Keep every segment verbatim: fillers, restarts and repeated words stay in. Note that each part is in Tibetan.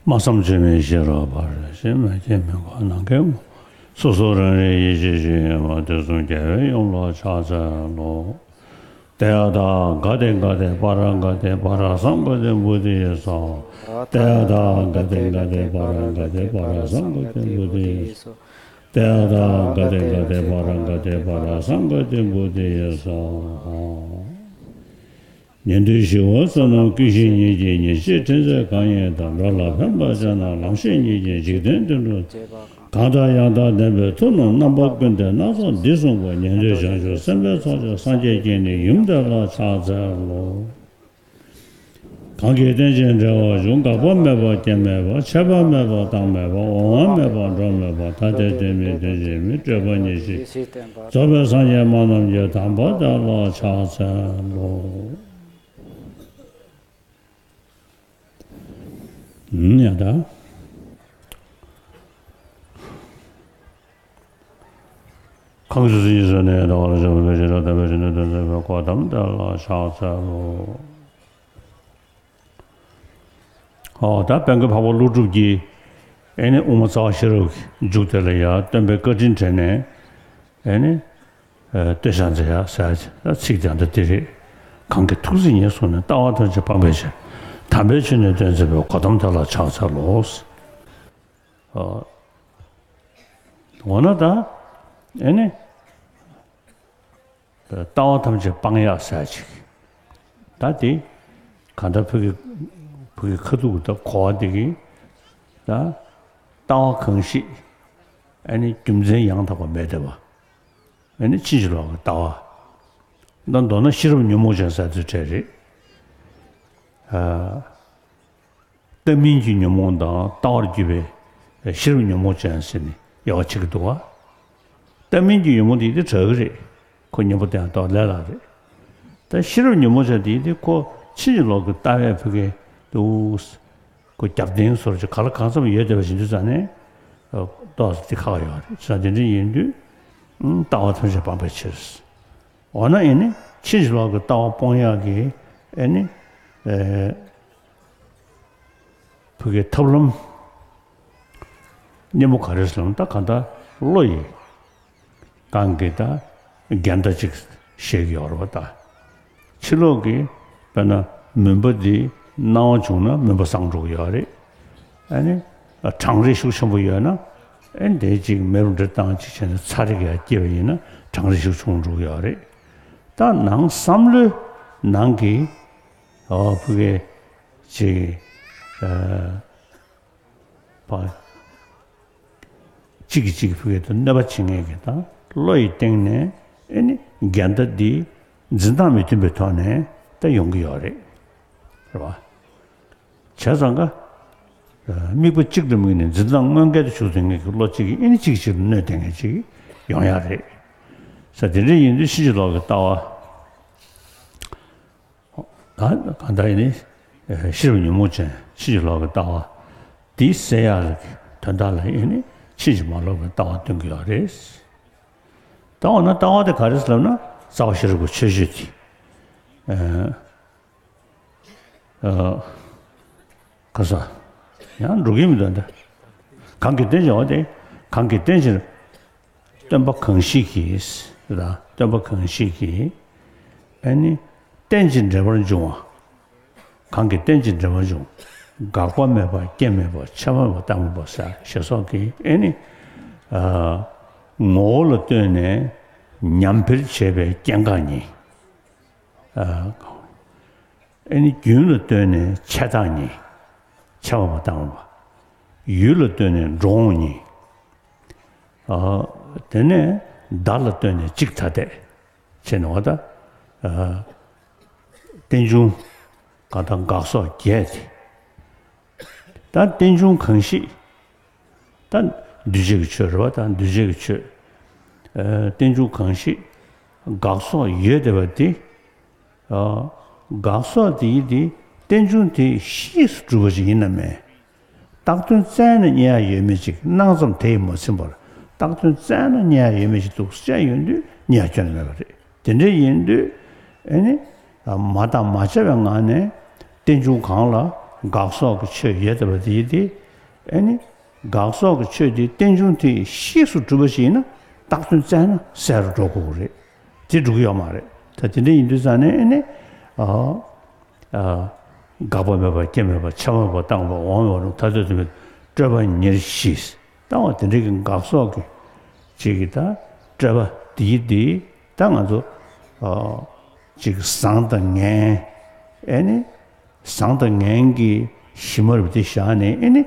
སྨྲ་བསམ་བརྗོད་མེད་ཤེས་རབ་འཕར། གཞན་མ་སྐྱེས་མི་འཁོར་ནམ་མཁའི་ངོ་། སོ་སོ་རང་རིག་ཡེ་ཤེས་ཞིག་ཡིན་པ། དུས་གསུམ་རྒྱལ་བའི་ཡུམ་ལ་ཕྱག་འཚལ་ལོ། ཏདྱ་ཐཱ། ག་ཏེ་ག་ཏེ་པཱ་ར་ག་ཏེ་པཱ་ར་སཾ་ག་ཏེ་བོ་དྷི་ཡེ་སྭཱ་ཧཱ། ཏདྱ་ཐཱ། ག་ཏེ་ག་ཏེ་པཱ་ར་ག་ཏེ་པཱ་ར་སཾ་ག་ཏེ་བོ་དྷི་ཡེ་སྭཱ་ཧཱ། ཏདྱ་ཐཱ། ག་ཏེ་ག་ཏེ་པཱ་ར་ག་ཏེ་པཱ་ར་སཾ་ག་ཏེ་བོ་དྷི་ཡེ་སྭཱ་ཧཱ། ཉན་ཐོས་ཞི་བ་བསོད་ནམས་ཀུན་ཤེས་ཉིད་ཀྱིས། ཉེར་ཞིའི་ཕྲིན་ལས་གང་ཡིན་དང་། འགྲོ་ལ་ཕན་པར་བྱེད་ན། ལམ་ཤེས་ཉིད་ཀྱིས་འཇིག་རྟེན་དོན་སྒྲུབ། གང་དང་ཡང་དག་ལྡན་པའི་ཐུགས་རྣམས། རྣམ་པ་ཀུན་ཏུ་སྣ་ཚོགས་འདི་གསུངས་པ། ཉན་ཐོས་བྱང་ཆུབ་སེམས་དཔའི་ཚོགས་ཀྱང་། སངས་རྒྱས་ཀྱི་ནི་ཡུམ་དེ་ལ་ཕྱག་འཚལ་ལོ། གང་གིས་རྟེན་ཅིང་འབྲེལ་བར་འབྱུང་། འགག་པ་མེད་པ་རྐྱེན་མེད་པ། ཆད་པ་མེད་པ་རྟགས་མེད་པ། འོང་བ་མེད་པ་འགྲོ་མེད་པ། ཐ་དད་དོན་མིན་དོན་གཅིག་མིན། སྤྲོས་པ་ཉེར་ཞི་རྫོགས་པའི་སངས་རྒྱས་སྨྲ་རྣམས་ཀྱི། དམ་པ་དེ་ལ་ཕྱག་འཚལ་ལོ། ཡང་དག་གང་གིས་ཚུལ་གྱིས་བཟོད་ནས་ལྟ་བར་བྱ་བའི་ཕྱིར། དམ་པའི་ཆོས་ནི་སྟོན་མཛད་པའི། གོའུ་ཏམ་དེ་ལ་ཕྱག་འཚལ་ལོ། ཨོ་ད་དཔལ་མགོན་འཕགས་པ་ཀླུ་སྒྲུབ་ཀྱིས་ཨེ་ནི་དབུ་མ་རྩ་བ་ཤེས་རབ་ཀྱི་མཇུག་དེ་ལ་ཡང་སྟོན་པའི་བཀའ་དྲིན་དྲན་ནས་ཨེ་ནི་ཨ་བསྟོད་ཕྱག་མཛད་ཡ་ཟེར་ཡ་ཚིག་དེ་འདྲ་དེ་རེད། གང་གིས་ཐུགས་བརྩེ་ཉེར་བཟུང་ནས། ལྟ་བ་ཐམས་ཅད་སྤང་བའི་ཕྱིར། དམ་པའི་ཆོས་ནི་སྟོན་མཛད་པའི། གོའུ་ཏམ་དེ་ལ་ཕྱག་འཚལ་ལོ། ཨ་འོ་ན་ད་ཨེ་ནི་ལྟ་བ་ཐམས་ཅད་སྤང་ཡག་ཟེར་ཅིག་ད་དེ་གང་ལྟར་བོད་ཀྱི་བོད་ཀྱི་ཁ་ཐུག་གི་ད་གོ་བ་དེ་གི་ད་ལྟ་བ་གང་ཞིག་ཨ་ནི་རྒྱུ་མཚན་ཡང་དག་པ་མེད་བསྡད་པ། ཨ་ནི་ཕྱིན་ཅི་ལོག་གི་ལྟ་བ། ད་མདོར་ན་ཤེས་རབ་ཉོན་མོངས་ཅན་ཟེར་དུས་འདྲ་རེད། ཨ། ལྟ་མིན་གྱི་ཉོན་མོངས་དང་ལྟ་བར་གྱུར་པའི་ཤེས་རབ་ཉོན་མོངས་ཅན་ཟེར་ནས་དབྱེ་བ་ཕྱེ་གི་འདུག་ག་ལྟ་མིན་གྱི་ཉོན་མོངས་དེ་དེ་དྲག་གི་རེད། ཁོ་གཉེན་པོ་དེ་ཡང་ལྟ་བ་ལས་སླ་རེད། ད་ཤེས་རབ་ཉོན་མོངས་ཅན་དེ་དེ་ཁོ་ཕྱིན་ཅི་ལོག་གི་ལྟ་བའི་ཕ་གི་འདུག་ཁོ་རྒྱབ་རྟེན་བཟོ་འདྲ་ཅིག་ག་ལ་གང་འཚམ་ཡོད་བསྡད་པ་ཞིག་འདུག་ཙང་ནས་ཏོག་ཙམ་དེ་ཁག་ཡོད་རེད། ཙང་དེ་འདྲ་ཡིན་དུས་ལྟ་བ་ཐམས་ཅད་སྤང་བའི་ཕྱིར། འོ་ན་ཨེ་ནི་ཕྱིན་ཅི་ལོག་གི་ལྟ་བ་སྤོང་ཡག་གི་ཨེ་ནི་ཨེ་ཕ་གི་ཐབས་ལམ་སྙིང་པོ་ག་རེ་ཟེར་ན། ད་གང་ལྟར་བློ་ཡི་སྒང་གི་ད་འགལ་ཟླ་ཅིག་བཤད་ཀྱི་ཡོད་རེད་པ། ད་ཕྱི་ལོགས་ཀྱི་དཔེར་ན་མུན་པ་འདི་སྣང་བ་བྱུང་ན་མུན་པ་སངས་འགྲོ་གི་ཡོད་རེད། ཨ་ནི་གྲང་རེག་ཤུགས་ཆེན་པོ་ཡོད་ན་ཨེ་འདི་ཅིག་མེ་རུ་འདྲ་བཏང་ཅིག་བྱས་ནས་ཚ་རེག་ཡར་སྐྱེས་པ་ཡིན་ན་གྲང་རེག་ཤུགས་ཆུང་འགྲོ་གི་ཡོད་རེད། ད་ནང་བསམ་བློའི་ནང་གི་ཨོ་ཕ་གི་ཅིག་ཨ་ཕ་གཅིག་གིས་གཅིག་ཕ་གི་ད་གནོད་པ་བྱེད་མཁན་གྱི་ད་བློ་ཡི་སྟེང་ནས་ཨེ་ནི་འགལ་ཟླ་འདི་འཛིན་སྟངས་མི་མཐུན་པའི་ཐོག་ནས་ད་ཡོང་གི་ཡོད་རེད། རེད་བ། བྱས་ཙང་ཀ་དམིགས་པ་གཅིག་ཏུ་དམིགས་ནས་འཛིན་སྟངས་དངོས་འགལ་དུ་ཞུགས་ཟིན་མཁན་གྱི་བློ་གཅིག་གིས་ཨེ་ནི་གཅིག་གིས་གཅིག་ལ་གནོད་བསྡད་མཁན་ཅིག་ཡོང་ཡག་རེད། ས་དེ་འདྲ་ཡིན་དུས་ཕྱིན་ཅི་ལོག་གི་ལྟ་བ། གང་གང་ལྟར་ཡིན་ནི་ཤེས་རབ་ཉོན་མོངས་ཅན་ཕྱིན་ཅི་ལོག་གི་ལྟ་བ་འདི་སེལ་ཡག་གི་དོན་དག་ལ་ཡིན་ནི་ཕྱིན་ཅི་མ་ལོག་གི་ལྟ་བ་སྟོན་གྱི་ཡོད་རེད། ད་འོ་ན་ལྟ་བ་དེ་ག་རེ་ཟེར་ལབ་ན་རྩ་བ་ཤེས་རབ་ཀྱི་ཆོས་སྤྱོད་དེ། ཨ་ཨ་ག་ས་ཡང་འགྲོ་གི་མི་འདུག་ད། གང་གིས་རྟེན་ཅིང་འོ་དེ་གང་གིས་རྟེན་ཅིང་སྟོན་པ་གང་ཞིག་གིས་ལ་སྟོན་པ་གང་ཞིག་གིས་ཨ་ནི་རྟེན་ཅིང་འབྲེལ་པར་འབྱུང་བ། གང་གིས་རྟེན་ཅིང་འབྲེལ་པར་འབྱུང་། འགག་པ་མེད་པ་རྐྱེན་མེད་པ་ཆད་པ་མེད་པ་རྟགས་མེད་པ་ཟེར་ཞེས་སོགས་ཀྱིས་ཨ་ནི་ཨ་ངོ་བོ་ལ་ལྟོས་ནས་ཉམས་འཕེལ་བྱེད་པའི་སྐྱེ་འགག་གཉིས། ཨ་ནི་རྒྱུན་ལ་ལྟོས་ནས་ཆད་རྟགས་གཉིས། ཆད་པ་མ་བཏང་བ། ཡུལ་ལ་ལྟོས་ནས་འགྲོ་འོང་གཉིས། ཨ་དེ་ནས་བརྡ་ལ་ལྟོས་ནས་གཅིག་ཐ་དད་བྱས་ནས་འོ་ད་ཨ་རྟེན་འབྱུང་ག་ད་འགག་སོགས་བརྒྱད་དེ། ད་རྟེན་འབྱུང་གང་ཞིག་ད་འདུས་བྱས་ཀྱི་ཆོས་རེད་བ། ད་འདུས་བྱས་ཀྱི་ཆོས་ཨ་རྟེན་འབྱུང་གང་ཞིག་འགག་སོགས་ཡོད་བསྡད་པ་དེ། ཨ་འགག་སོགས་དེ་ཡི་དེ་རྟེན་འབྱུང་དེ་གཤིས་སུ་གྲུབ་པ་ཞིག་ཡིན་ན་མེད། བཏགས་དོན་བཙལ་ན་རྙེད་ཡ་ཡོད་མེད་ཅིག་སྣང་ཙམ་དེ་ཡིས་མ་ཚིམ་པར་བཏགས་དོན་བཙལ་ན་རྙེད་ཡ་ཡོད་མེད་ཅིག་འདུག་བཤད་ཡོང་དུས་རྙེད་ཡ་ཁྱོན་ནས་མེད་པ་རེད། དེ་འདྲ་ཡིན་དུས་ཨ་ནི་མ་བརྟགས་མ་དཔྱད་པའི་ངང་ནས་རྟེན་འབྱུང་གང་ལ་ དགག་སོགས་ཀྱི་ཆོས་ཡོད་བསྡད་པ་དེ་ཡིན་ཏེ། ཨེ་ནི། དགག་སོགས་ཀྱི་ཆོས་དེ་རྟེན་འབྱུང་དེ་ཡིས་གཤེགས་སུ་གྲུབ་པ་ཞིག་ཡིན་ན་བཏགས་དོན་བཙལ་ན་གསལ་རུ་འགྲོ་དགོས་ཀྱི་རེད། དེ་འགྲུབ་ཀྱི་ཡོད་མ་རེད། ད་དེ་འདྲ་ཡིན་དུས་ཙང་ནས་ཨེ་ནི། ཨ། ཨ། དགག་པ་མེད་པ་སྐྱེ་མེད་པ་ཆ་མེད་པ་སྟོང་པ་འོག་མིན་འོག་རུང་ཐ་དད་དོན་མེད་སྤྲོས་པ་ཉེར་ཞི། ད་འོ་དེ་འདྲའི་གི་དགག་སོགས་ཀྱི་ཅིག་གི་ད་སྤྲོས་པ་དེ་ཡི་དེ་ད་ང་ཚོ། ཨ། ཅིག་བཟང་དང་ངན། ཨེ་ནི། བཟང་དང་ངན་གྱི་གཞི་མ་རུ་དེ་བཞག་ནས་ཨེ་ནི།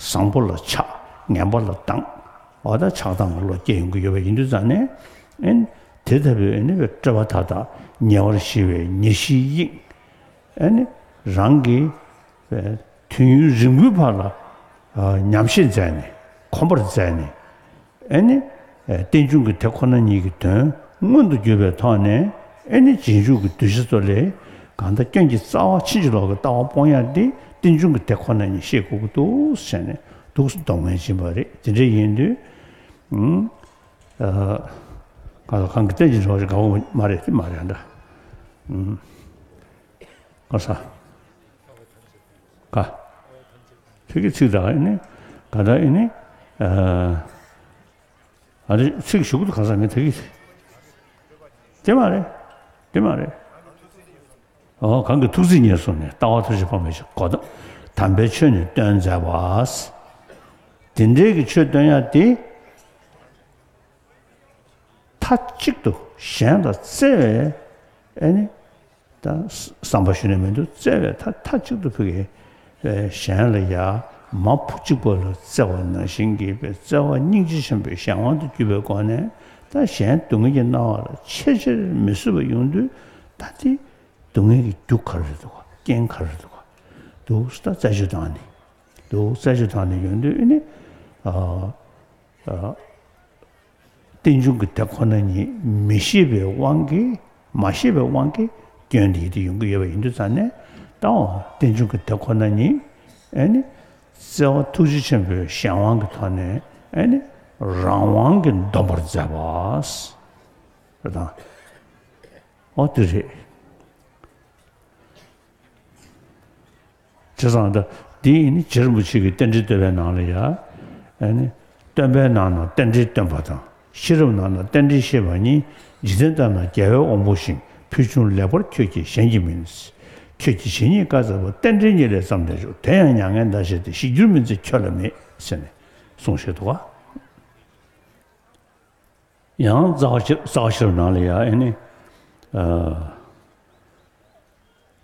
བཟང་པོ་ལ་ཆགས། ངན་པ་ལ་སྡང་། འོ་ད་ཆགས་སྡང་གི་བློ་སྐྱེ་ཡོང་གི་ཡོད་པ་ཡིན་དུས་ཙང་ནས་ཨེ་ནི། དེ་ལྟ་བུའི་ཨེ་ནི་སྤྲོས་པ་མཐའ་དག་ཉེ་བར་ཞི་བའི་ཉེར་ཞིའི་དབྱིངས། ཨེ་ནི། རང་གི་དུས་ཡུན་རིང་པོའི་བར་ལ་ཉམས་བཞེས་མཛད་ནས་གོམས་པར་མཛད་ནས། ཨེ་ནི། རྟེན་འབྱུང་གི་དེ་ཁོ་ན་ཉིད་ཀྱི་དོན་མངོན་དུ་གྱུར་པའི་ཐོག་ནས་ཨེ་ནི་རྗེས་འཇུག་གི་གདུལ་བྱ་ཚོ་ལས་གང་ལྟར་སྐྱོན་གྱི་རྩ་བ་ཕྱིན་ཅི་ལོག་གི་ལྟ་བ་སྤོང་ཡག་འདི་རྟེན་འབྱུང་གི་དེ་ཁོ་ན་ཉིད་ཤེས་དགོས་ཀྱི་འདུག་ཟེར་ནས་འདུག་སེ་སྡོམ་ངེས་ཕྱིན་པ་རེད། དེ་འདྲ་ཡིན་དུས། ཨུམ། ཨ། གང་ལ་གང་གི་རྟེན་ཅིང་འབྲེལ་བ་ཞིག་དགག་པ་མ་རེད་དེ་མ་རེད་འདྲ། ཨུམ། ག་ས། ག། ཁྱེད་ཀྱི་ཚིག་དག་ཨེ་ནི། ག་ད་ཨེ་ནི། ཨ། ཨ་རེ་ཚིག་ཞུ་གི་འདུག་ག་ས་ངས་དེ་གི། དེ་མ་རེད། དེ་མ་རེད། ཨོ་གང་གི་ཐུགས་བརྩེ་ཉེར་བཟུང་ནས་ལྟ་བ་ཐུགས་རྗེ་འཕགས་མའི་ཞབས་གོ་ཏོ། དམ་པའི་ཆོས་ནི་སྟོན་མཛད་པ། དེ་འདྲའི་གི་ཆོས་སྟོན་ཡ་དེ། མཐའ་གཅིག་ཏུ་གཞན་ལ་བརྩེ་བའི་ཨེ་ནི། ད་བསམ་པ་ཞུ་ནས་མི་འདུག་བརྩེ་བའི་མཐའ་མཐའ་གཅིག་ཏུ་ཕུག་གི་གཞན་ལ་ཡ་མ་བུ་གཅིག་པོ་ལ་བརྩེ་བ་ནང་བཞིན་གྱི་བརྩེ་བ་སྙིང་རྗེ་ཆེན་པོའི་གཞན་དབང་དུ་གྱུར་པའི་སྒོ་ནས་ད་གཞན་སྡུག་བསྔལ་གྱི་སྣང་བ་ལ་ཆེས་ཆེར་མི་བཟོད་པ་ཡོང་དུས་ད་དེ་སྡུག་བསྔལ་གྱི་རྒྱུ་ག་རེ་རེད་འདུག་ག་རྐྱེན་ག་རེ་རེད་འདུག་ག་འདུག་ད་རྩད་གཅོད་བཏང་ནས་འདུག་རྩད་གཅོད་བཏང་ནས་ཡོང་དུས་ཨེ་ནི། ཨ། ཨ། རྟེན་འབྱུང་གི་དེ་ཁོ་ན་ཉིད་མི་ཤེས་པའི་དབང་གིས་མ་ཤེས་པའི་དབང་གིས་སྐྱོན་དེ་ཡིད་དུ་ཡོང་གི་ཡོད་པ་ཡིན་དུས་ཙང་ནས་ད་འོ་རྟེན་འབྱུང་གི་དེ་ཁོ་ན་ཉིད་ཨེ་ནི་བརྩེ་བ་ཐུགས་རྗེ་ཆེན་པོའི་གཞན་དབང་གི་ཐོག་ནས་ཨེ་ནི་རང་དབང་གིས་འདོམས་པར་མཛད་པ། རེད་དང་། འོ་དེ་རེད། བྱས་ཙང་ད་འདི་ཡིན་ནི་རྗེ་རིན་པོ་ཆེ་གི་རྟེན་འབྲེལ་བསྟོད་པའི་ནང་ལ་ཡ། ཨ་ནི། སྟོན་པའི་ནང་ན་རྟེན་འབྲེལ་སྟོན་པ་དང་ཤེས་རབ་ནང་ན་རྟེན་འབྲེལ་ཤེས་པ་གཉིས་འཇིག་རྟེན་ལྟར་ན་རྒྱལ་བའི་དབང་པོ་ཞིག་ཕུལ་བྱུང་ལེགས་པར་ཁྱོད་ཀྱིས་གཞན་གྱིས་མིན། ཁྱོད་ཀྱིས་ཇི་སྙེད་བཀའ་སྩལ་པ་རྟེན་འབྲེལ་གཉིས་ལས་བརྩམས་ཏེ་བཞུགས། དེ་ཡང་མྱ་ངན་འདའ་བྱེད་དེ་ཞིག་འགྱུར་མིན་ཚེ་ཁྱོད་ལ་མེད་ཟེར་ནས་གསུངས་བཞག་འདུག་ག་ཡང་རྩ་བ་ཤེས་རབ་ནང་ལ་ཡ་ཨེ་ནི། ཨ།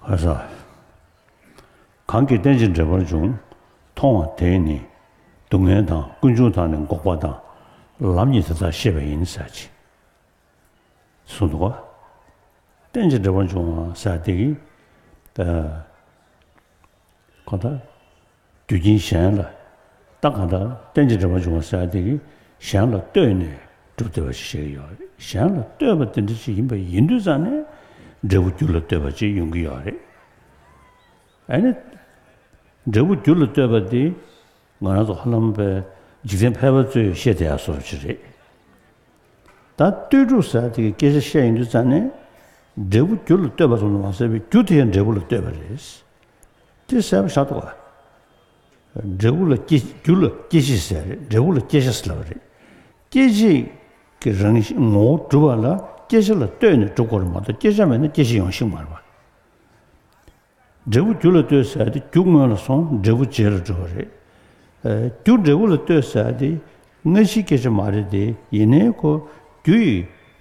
ཧ་ས། གང་གིས་རྟེན་ཅིང་འབྲེལ་པར་འབྱུང་། མཐོང་བ་དེས་ནི། སྡུག་བསྔལ་དང་ཀུན་འབྱུང་དག་ནི་འགོག་པ་དང་། ལམ་ཉིད་དེ་དག་ཤེས་པ་ཡིན་ཟེར་ཅིག་གསུངས་འདུག་ག་རྟེན་ཅིང་འབྲེལ་པར་འབྱུང་བ་ཟེར་དེ་གི། ཨ། གང་ལྟར། རྒྱུ་རྐྱེན་གཞན་ལ། ད་གང་ལྟར་རྟེན་ཅིང་འབྲེལ་པར་འབྱུང་བ་ཟེར་དེ་གིས་གཞན་ལ་ལྟོས་ནས་གྲུབ་བསྡད་པ་ཞིག་བཤད་ཀྱི་ཡོད་རེད། གཞན་ལ་ལྟོས་པ་དེ་འདྲ་ཞིག་ཡིན་པ་ཡིན་དུས་ཙང་ནས་འབྲས་བུ་རྒྱུ་ལ་ལྟོས་པ་ཅིག་ཡོང་གི་ཡོད་རེད། ཨ་ནི། འབྲས་བུ་རྒྱུ་ལ་ལྟོས་པ་དེ་ང་རང་ཚོ་ཧ་ལམ་པའི་འཇིག་རྟེན་ཕལ་པ་ཚོས་བཤད་བསྡད་ཡ་བཟོ་འདྲ་ཅིག་རེད། ད་ལྟོས་གྲུབ་ཟེར་དེ་གི་སྐད་ཆ་བཤད་ཡོང་དུས་ཙང་ནས་འབྲས་བུ་རྒྱུ་ལ་ལྟོས་པ་ཙམ་དུ་མ་ཟད་པའི་རྒྱུ་དེ་ཡང་འབྲས་བུ་ལ་ལྟོས་པ་རེད། དེ་གསལ་པོ་ཆགས་འདུག་ག་འབྲས་བུ་ལ་སྐྱེ། རྒྱུ་ལ་སྐྱེད་བྱེད་ཟེར་རེད། འབྲས་བུ་ལ་སྐྱེད་བྱ་ཟེར་ལབ་པ་རེད། སྐྱེད་བྱེད་ཀྱི་རང་བཞིན་ངོ་བོ་གྲུབ་པ་ལ་སྐྱེད་བྱ་ལ་ལྟོས་ནས་གྲུབ་དགོས་རེད་མ་གཏོགས་སྐྱེད་བྱ་མེད་ན་སྐྱེད་བྱེད་ཡོང་གཞི་མ་རེད་པ། འབྲས་བུ་རྒྱུ་ལ་ལྟོས་ཟེར་དེ་རྒྱུ་སྔོན་ལ་སོང་། འབྲས་བུ་རྗེས་ལ་འགྲོ་བ་རེད། ཨ། རྒྱུ་འབྲས་བུ་ལ་ལྟོས་ཟེར་དེ་སྔ་ཕྱིའི་སྐད་ཆ་མ་རེད་དེ། ཡིན་ནའི་ཁོ་རྒྱུ་ཡི་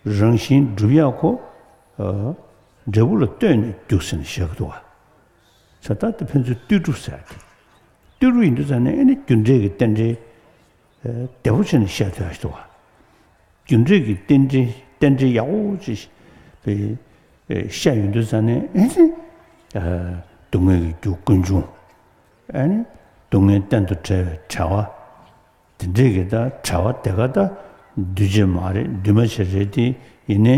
རང་བཞིན་སྒྲུབ་ཡག་ཁོ། ཨ། འབྲས་བུ་ལ་ལྟོས་ནས་རྒྱུ་ཟེར་ནས་བཤད་ཀྱི་འདུག་ག་ས་ད་དེ་ཕན་ཚུན་ལྟོས་གྲུབ་ཟེར་ཏེ། ལྟོས་གྲུབ་ཡིན་དུས་ཙང་ནས་ཨེ་ནི་རྒྱུ་འབྲས་ཀྱི་རྟེན་འབྲེལ། ཨེ། བདེ་པོ་བྱས་ནས་བཤད་ཐུབ་ཡ་ཞིག་འདུག་ག་རྒྱུ་འབྲས་ཀྱི་རྟེན་འབྲེལ་རྟེན་འབྲེལ་ཡག་པོ་ཅིག་བཤད་ཡོང་དུས་ཙང་ནས་ཨེ་ནི། ཨ། སྡུག་བསྔལ་གྱི་རྒྱུ་ཀུན་འབྱུང་། ཨེ་ནི། སྡུག་བསྔལ་གཏན་དུ་བྲལ་བའི་བྲལ་བ། དེ་འདྲས་ཀྱི་ད་བྲལ་བ་དེ་ག་ད་འདུས་བྱས་མ་རེད། འདུས་མ་བྱས་རེད་དེ། ཡིན་ནའི་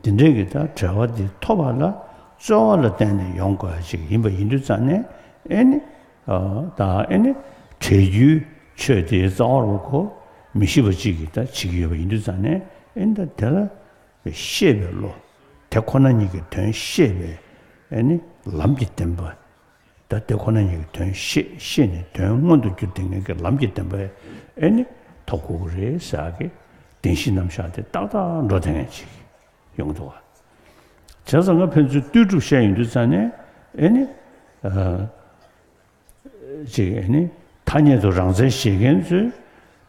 དེ་འདྲས་ཀྱི་ད་བྲལ་བ་དེ་ཐོབ་པ་ལ་རྩོལ་བ་ལ་བརྟེན་ནས་ཡོང་དགོས་ཡ་ཅིག་ཡིན་པ་ཡིན་དུས་ཙང་ནས་ཨེ་ནི། ཨ། ད་ཨེ་ནི་བྲལ་རྒྱུའི་ཆོས་དེའི་རྩ་བ་རུ་ཁོ་མི་ཤེས་པ་ཅིག་གིས་ད་བྱེད་ཀྱི་ཡོད་པ་ཡིན་དུས་ཙང་ནས་ཨེ་ནི་ད་དེ་ལ་ཤེས་པའི་བློ། དེ་ཁོ་ན་ཉིད་ཀྱི་དོན་ཤེས་པའི་ཨེ་ནི་ལམ་གྱི་བདེན་པ། ད་དེ་ཁོ་ན་ཉིད་ཀྱི་དོན་ཤེས། ཤེས་ནས་དོན་མངོན་དུ་གྱུར་ཏེ་ངེས་ཀྱི་ལམ་གྱི་བདེན་པ་ཨེ་ནི་ཐོབ་དགོས་ཀྱི་རེད་ཟེར་ཡག་གི་བདེན་བཞིའི་རྣམ་གཞག་དེ་ཏག་ཏག་འགྲོ་བསྡད་མཁན་ཅིག་ཡོང་གི་འདུག་བ། བྱས་ཙང་ང་ཕན་ཚུན་ལྟོས་གྲུབ་བཤད་ཡོང་དུས་ཙང་ནས་ཨེ་ནི། ཨ། ཅིག་ཨེ་ནི་ཐ་སྙད་དུ་རང་མཚན་བཞེད་མཁན་ཚོས་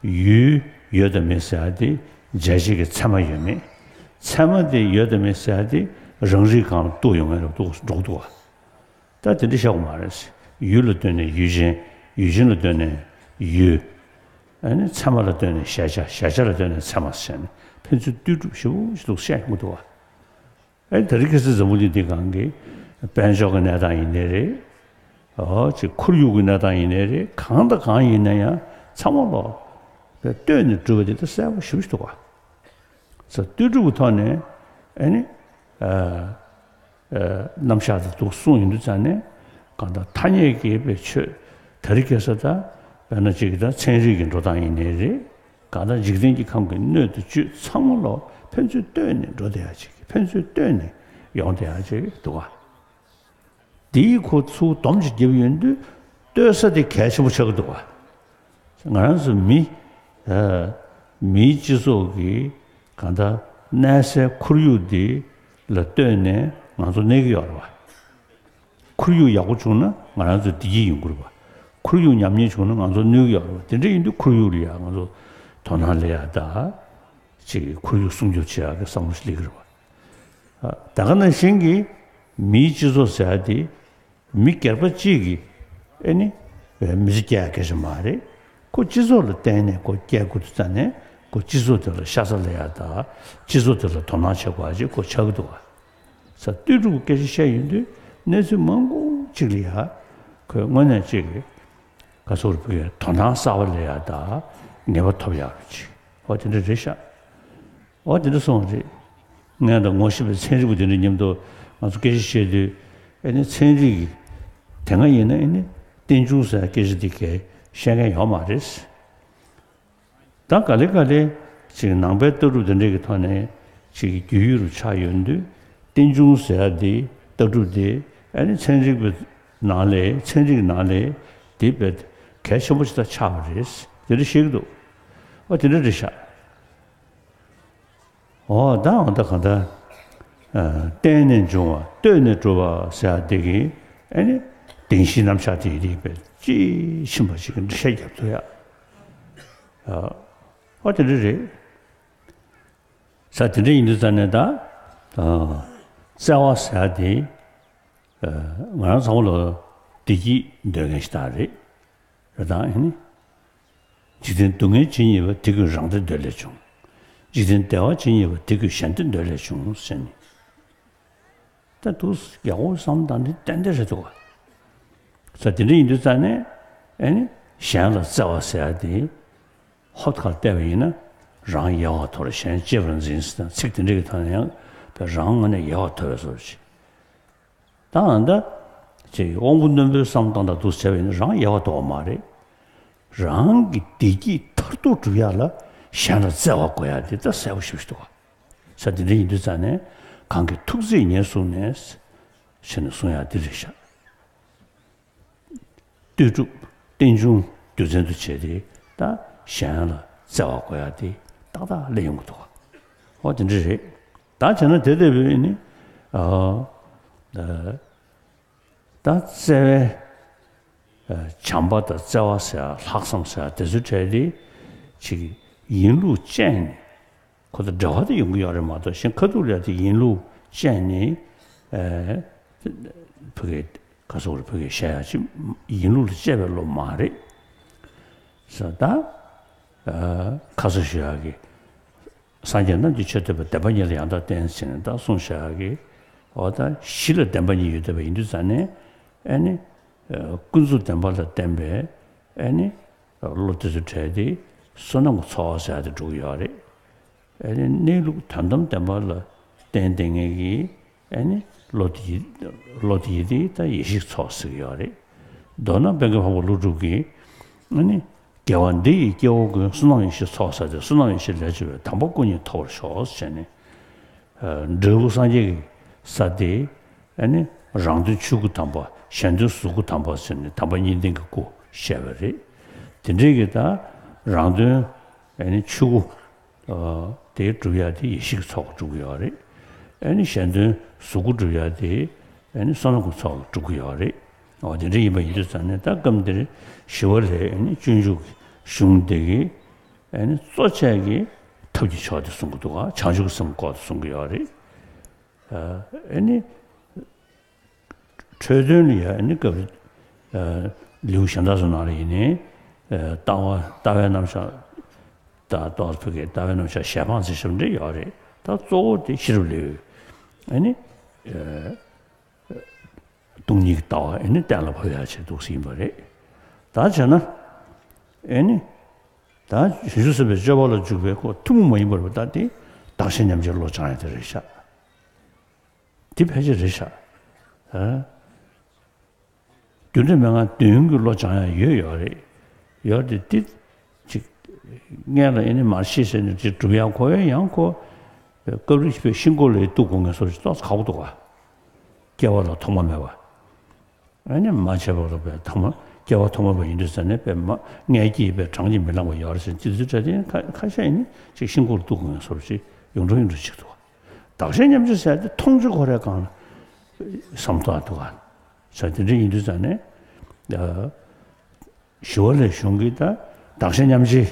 ཡུལ་ཡོད་དང་མེད་ཟེར་ཡ་དེ་འཇལ་བྱེད་ཀྱི་ཚད་མ་ཡོད་མེད། ཚད་མ་དེ་ཡོད་དང་མེད་ཟེར་ཡ་དེ་རང་རིག་སྒང་ལ་གཏུགས་ཡོང་མཁན་རེད་འདུག་འགྲོ་གི་འདུག་བ། ད་དེ་འདྲ་བཤད་དགོས་མ་རེད། ཡུལ་ལ་ལྟོས་ནས་ཡུལ་ཅན། ཡུལ་ཅན་ལ་ལྟོས་ནས་ཡུལ། ཨ་ནི་ཚད་མ་ལ་ལྟོས་ནས་གཞལ་བྱ། གཞལ་བྱ་ལ་ལྟོས་ནས་ཚད་མ་ཟེར་ནས་ཕན་ཚུན་ལྟོས་གྲུབ་ཞེ་པོ་ཞིག་འདུག་བཤད་ཡོང་གི་འདུག་བ། ཨེ་དེ་རིང་ཁ་སང་འཛམ་བུ་གླིང་འདི་སྒང་གི་དཔལ་འབྱོར་གྱི་གནས་སྟངས་ཡིན་ནའི་རེད། ཨོ་ཅིག་ཁོར་ཡུག་གི་གནས་སྟངས་ཡིན་ནའི་རེད། གང་དང་གང་ཡིན་ན་ཡང་ཚང་མ་ལོག་པའི་ལྟོས་ནས་གྲུབ་པ་དེ་ད་གསལ་པོ་ཞེ་པོ་ཞིག་འདུག་བ། ས་ལྟོས་གྲུབ་ཀྱི་ཐོག་ནས་ཨེ་ནི། ཨ། ཨ། རྣམ་གཞག་དེ་འདུག་གསུངས་ཡོང་དུས་ཙང་ནས་གང་ལྟར་ཐ་སྙད་ཀྱི་པའི་ཆོས་དེ་རིང་ཁ་སང་ད་དཔེར་ན་ཅིག་ད་ཚན་རིག་གི་འགྲོ་སྟངས་ཡིན་ནའི་རེད། གང་ལྟར་འཇིག་རྟེན་གྱི་ཁམས་ཀྱི་སྣོད་དུ་བཅུད་ཚང་མ་ལོག་ཕན་ཚུན་ལྟོས་ནས་འགྲོ་བསྡད་ཡ་ཅིག་ཕན་ཚུན་ལྟོས་ནས་ཡོང་བསྡད་ཡ་ཅིག་འདུག་བ། འདིའི་ཁོ་ཚུར་སྡོམ་ཅིག་བརྒྱབ་ཡོང་དུས་ལྟོས་ས་དེ་གལ་ཆེན་པོ་ཆགས་ཀྱི་འདུག་བ། ང་རང་ཚོ་མི། ཨ། མིའི་སྤྱི་ཚོགས་ཀྱི་གང་ལྟར་གནས་སའི་ཁོར་ཡུག་འདི་ལ་ལྟོས་ནས་ང་ཚོ་གནས་ཀྱི་ཡོད་རེད་བ། ཁོར་ཡུག་ཡག་པོ་བྱུང་ན་ང་རང་ཚོ་བདེ་སྐྱིད་ཡོང་གི་རེད་བ། ཁོར་ཡུག་ཉམས་ཉེས་བྱུང་ན་ང་ཚོ་གནོད་ཀྱི་ཡོད་རེད་བ། དེ་འདྲ་ཡིན་དུས་ཁོར་ཡུག་ལ་ཡ་ང་ཚོ་དོ་སྣང་སླེབས་ཡ་ད། ཅིག་ཁོར་ཡུག་སྲུང་སྐྱོབ་བྱེད་ཡག་གི་བསམ་བློ་ཞིག་སླེབས་ཀྱི་རེད་བ། ཨ། ད་ག་ནང་བཞིན་གྱི་མིའི་སྤྱི་ཚོགས་ཟེར་ཡ་དེ་མི་སྒེར་པ་གཅིག་གིས་ཨེ་ནི་མི་ཚེ་སྐྱེལ་ཡག་སྐད་ཆ་མ་རེད། ཁོ་སྤྱི་ཚོགས་ལ་བརྟེན་ནས་ཁོ་སྐྱེལ་དགོས་དུས་ཙང་ནས་ཁོ་སྤྱི་ཚོགས་དེ་ལ་ཤ་ཚ་སླེབས་ཡ་ད་སྤྱི་ཚོགས་དེ་ལ་དོ་སྣང་བྱེད་དགོས་ཡ་ཅིག་ཁོ་ཆགས་ཀྱི་འདུག་བ། ས་ལྟོས་གྲུབ་སྐད་ཆ་བཤད་ཡོང་དུས་གནས་ཚུལ་མང་པོ་ཅིག་ལ་ཡ་ཁོས་དངོས་གནས་ཅིག་ག་ཚོད་རེད་བུ་གའི་དོ་སྣང་གསར་པ་སླེབས་ཡ་ད་ངེས་པ་ཐོབ་ཡག་རེད་ཅིག་ཨོ་དེ་འདྲ་རེད་ཤག་ཨོ་དེ་འདྲ་སོང་རེད། ངས་ད་ངོ་ཤེས་པའི་ཚན་རིག་པ་དེ་འདྲ་མཉམ་དུ་ང་ཚོ་སྐད་ཆ་བཤད་དུས་ཨེ་ནི་ཚན་རིག་གི་དེ་སྔ་ཡིན་ན་ཨེ་ནི་རྟེན་འབྱུང་ཟེར་སྐད་ཆ་དེ་གས་བཤད་མཁན་ཡོད་མ་རེད། ད་ག་ལེ་ག་ལེ་ཅིག་ནང་པའི་ལྟ་གྲུབ་དེ་འདྲ་གི་ཐོག་ནས་ཅིག་རྒྱུས་ཡོད་རུ་ཆགས་ཡོང་དུས་རྟེན་འབྱུང་ཟེར་ཡ་དེ་ལྟ་གྲུབ་དེ་ཨ་ནི་ཚན་རིག་པའི་ནང་ལས་ཚན་རིག་ནང་ལས་དེ་དཔེ་གལ་ཆེན་པོ་ཞིག་ད་ཆགས་པ་རེད། དེ་འདྲ་བཤད་ཀྱི་འདུག་ཨོ་དེ་འདྲ་རེད་ཤག་ཨོ་ད་འོ་ད་གང་ལྟར་ཨ་བརྟེན་ནས་འབྱུང་བ་ལྟོས་ནས་གྲུབ་པ་ཟེར་ཡ་དེ་གི་ཨ་ནི་བདེན་བཞིའི་རྣམ་གཞག་དེ་ཡི་རིགས་པའི་དཔྱིས་ཕྱིན་པ་ཞིག་གི་འགྲེལ་བཤད་རྒྱབ་ཐུབ་ཡ། ཨ། ཨོ་དེ་འདྲ་རེད། ས་དེ་འདྲ་ཡིན་དུས་ཙང་ནས་ད། ཨ། བརྩེ་བ་ཟེར་ཡ་དེ། ཨ། ང་རང་ཚང་མ་ལ་བདེ་སྐྱིད་འདོད་མཁན་ཞིག་ད་རེད། རེད་དང་ཨེ་ནི། འཇིག་རྟེན་སྡུག་བསྔལ་ཇི་སྙེད་པ། དེ་ཀུན་རང་བདེ་འདོད་ལས་བྱུང་། འཇིག་རྟེན་བདེ་བ་ཇི་སྙེད་པ། དེ་ཀུན་གཞན་བདེ་འདོད་ལས་བྱུང་ཟེར་ནས། ད་དུ་ཡག་པོ་བསམ་བཏང་དེ་ཏན་ཏན་རེད་འདུག་ག་ས་དེ་འདྲ་ཡིན་དུས་ཙང་ནས་ཨེ་ནི་གཞན་ལ་བརྩེ་བ་ཟེར་ཡ་དེ་ཧོབ་ཁ་བལྟས་པ་ཡིན་ན་རང་ཡལ་བར་དོར་གཞན་གཅེས་པར་འཛིན་ཟེར་དང་ཚིག་དེ་འདྲ་གི་ཐོག་ནས་ཡང་བས་རང་ངོས་ནས་ཡལ་བར་དོར་བའི་བཟོ་ཞིག་ད་ཨ་ད་ཅིག་དབང་པོ་རྣོན་པོའི་བསམ་བཏང་དང་དུ་བྱས་པ་ཡིན་ན་རང་ཡལ་བར་དོར་བ་མ་རེད། རང་གི་བདེ་སྐྱིད་མཐར་ཐུག་སྒྲུབ་ཡ་ལ་གཞན་ལ་བརྩེ་བ་དགོས་ཡ་དེ་ད་གསལ་པོ་ཞེ་པོ་ཞིག་འདུག་ག་ས་དེ་འདྲ་ཡིན་དུས་ཙང་ནས་གང་གི་ཐུགས་བརྩེས་ཉེར་བཟུང་ནས་ཞེས་ནས་གསུང་ཡ་འདི་རེད་ཤག་ལྟོས་གྲུབ་རྟེན་འབྱུང་རྒྱུ་མཚན་དུ་བྱས་ཏེ་ད་གཞན་ལ་བརྩེ་བ་དགོས་ཡ་དེ་ཏག་ཏག་སླེབས་ཡོང་གི་འདུག་ག་ཨོ་དེ་འདྲ་རེད། ད་བྱས་ན་དེ་ལྟ་བུའི་ནི་ཨ། ད་བརྩེ་བའི་ཨ་བྱམས་པ་དང་བརྩེ་བ་ཟེར་ཡ་ལྷག་བསམ་ཟེར་ཡ་དེ་ཚོའི་གྲས་དེ་ཅིག་ཡིན་ལུགས་བཅས་ནས་ཁོ་དང་འབྲེལ་བ་དེ་ཡོང་གི་ཡོད་རེད་མ་གཏོགས་གཞན་ཁ་ཐུག་ལ་ཡ་དེ་ཡིན་ལུགས་བཅས་ནས་ཨ་བུ་གའི་ག་སོག་རེ་བུ་གའི་བཤད་ཡ་ཅིག་ཡིན་ལུགས་ལ་བཅས་པའི་བློ་མ་རེད་ཟེར། ད་ཨ་ཁ་གསོ་ཞུ་ཡག་གི་སངས་རྒྱས་རྣམས་ཀྱི་ཆོས་སྟོན་པ། བདེན་པ་གཉིས་ལ་ཡང་དག་བརྟེན་ཟེར་ནས་ད་གསུངས་བཞག་གི་ཨོ་ད་གཞི་ལ་བདེན་པ་གཉིས་ཡོད་བསྡད་པ་ཡིན་དུས་ཙང་ནས་ཨེ་ནི་ཀུན་རྫོབ་བདེན་པ་ལ་བརྟེན་པའི་ཨེ་ནི་བློ་དེ་ཚོ་བྲལ་ཏེ་བསོད་ནམས་ཀྱི་ཚོགས་ཟེར་ཡ་དེ་འགྲོ་གི་ཡོད་རེད། ཨེ་ནི་གནས་ལུགས་དོན་དམ་བདེན་པ་ལ་བརྟེན་བསྡད་མཁན་གྱི་ཨེ་ནི་བློ་དེ་བློ་དེ་ཡི་དེ་ད་ཡེ་ཤེས་ཚོགས་ཟེར་གི་ཡོད་རེད། མདོར་ན་པད་དཀར་འཕགས་པ་ཀླུ་སྒྲུབ་ཀྱིས་ཨེ་ནི། དགེ་བ་འདི་ཡིས་སྐྱེ་བོ་ཀུན། བསོད་ནམས་ཡེ་ཤེས་ཚོགས་བསགས་ཏེ། བསོད་ནམས་ཡེ་ཤེས་ལས་བྱུང་བའི། དམ་པ་སྐུ་གཉིས་ཐོབ་པར་ཤོག་ཟེར་ནས། འབྲས་བུ་སངས་རྒྱས་ཀྱི་ས་དེ་ཨ་ནི་ རང་དོན་ཆོས་སྐུ་དམ་པ། གཞན་དོན་གཟུགས་སྐུ་དམ་པ་ཟེར་ནས་དམ་པ་གཉིས་ལྡན་གྱི་སྐུ་བཤད་པ་རེད། དེ་འདྲའི་གི་ད་རང་དོན་ཨ་ནི་ཆོས་སྐུ་ཨ་དེ་སྒྲུབ་ཡ་དེ་ཡེ་ཤེས་ཀྱི་ཚོགས་ཀྱིས་སྒྲུབ་ཀྱི་ཡོད་རེད། ཨ་ནི་གཞན་དོན་གཟུགས་སྐུ་སྒྲུབ་ཡ་དེ་ཨ་ནི་བསོད་ནམས་ཀྱི་ཚོགས་ཀྱིས་སྒྲུབ་ཀྱི་ཡོད་རེད། འོ་དེ་འདྲ་ཡིན་པ་ཡིན་དུས་ཙང་ནས་ད་སྐབས་འདིར་ཞི་བ་ལྷའི་ཨ་ནི་སྤྱོད་འཇུག་གི་གཞུང་འདི་གི་ཨ་ནི་གཙོ་ཆེ་གི་ཐབས་ཀྱི་མཆོག་དེ་གསུང་གི་འདུག་ག་བྱང་ཆུབ་ཀྱི་སེམས་སྐོར་དུ་གསུང་གི་ཡོད་རེད། ཨ་ནི། འཕྲོས་དོན་ལ་ཡང་ཨ་ནི་སྐབས་ལེའུ་གཞན་དག་ཚོ་ནང་ལ་ཡིན་ནའི་ལྟ་བ་ལྟ་བའི་རྣམ་གཞག་དང་ཏོག་ཙམ་ཕ་གིའི་ལྟ་བའི་རྣམ་གཞག་ཞལ་འཕངས་ཚིག་ཞབས་འདྲེན་ཡོད་རེད། ད་གཙོ་བོ་དེ་ཤེས་རབ་ལེའུ་ཨ་ནི་སྟོང་ཉིད་ཀྱི་ལྟ་བ་ཨ་ནི་གཏན་ལ་ཕབ་ཡག་ཆེད་འདུག་ཟེར་ཡིན་པ་རེད། ད་བྱས་ན་ཨ་ནི་ད་བྱང་ཆུབ་སེམས་དཔའི་སྤྱོད་པ་ལ་འཇུག་པའི་ཁོ་ཐུན་མོང་མ་ཡིན་པར་བ་ད་དེ་བདག་གཞན་མཉམ་བརྗེའི་བློ་སྦྱང་ཡག་དེ་རེད་ཤག་དེ་ཕལ་ཆེར་རེད་ཤག་ཨ། རྒྱུ་འབྲས་མན་ངག་བདུན་གྱི་བློ་སྦྱང་ཡག་ཡོད་ཡོད་རེད། ཡོད་དེ་དེ་ཅིག་སྔོན་ལ་ཨེ་ནི་མར་ཤེས་ཟེར་ནས་ཅིག་སྒྲུབ་ཡག་ཁོ་བས་ཡང་ཁོ་སྐབས་རེ་ཞིག་པའི་ཤིང་ཀོ་ལའི་གཏུག་དགོས་ངེས་སོགས་ཅིག་ཏོག་ཙམ་ཁག་པོ་འདུག་ག་སྐྱེ་བ་ལ་ཐོག་མ་མེད་པ། ཨ་ནི་མ་བྱས་པ་ལ་པའི་ཐོག་མ་སྐྱེ་བ་ཐོག་མ་པ་ཡིན་དུས་ཙ་ནས་པའི་མ་མངལ་སྐྱེས་པའི་གྲངས་ཀྱིས་མི་ལངས་པ་ཡོད་རེད་ཟེར་ཅི་ཚོད་དྲ་དེ་ཁ་ཁ་ཤས་ཡིན་ནི་ཅིག་ཤིང་ཀོ་ལ་གཏུག་དགོས་ངེས་སོགས་ཅིག་ཡོང་འགྲོ་ཡོང་འགྲོ་ཅིག་འདུག་ག་བདག་གཞན་མཉམ་བརྗེ་ཟེར་དེ་མཐོང་ཆོས་ཁོ་རའི་སྒང་ལ་བསམ་ཐོག་འདུག་ག་ས་དེ་འདྲ་ཡིན་དུས་ཙང་ནས་ཞི་བ་ལྷའི་གཞུང་གི་ད་བདག་གཞན་མཉམ་བརྗེའི་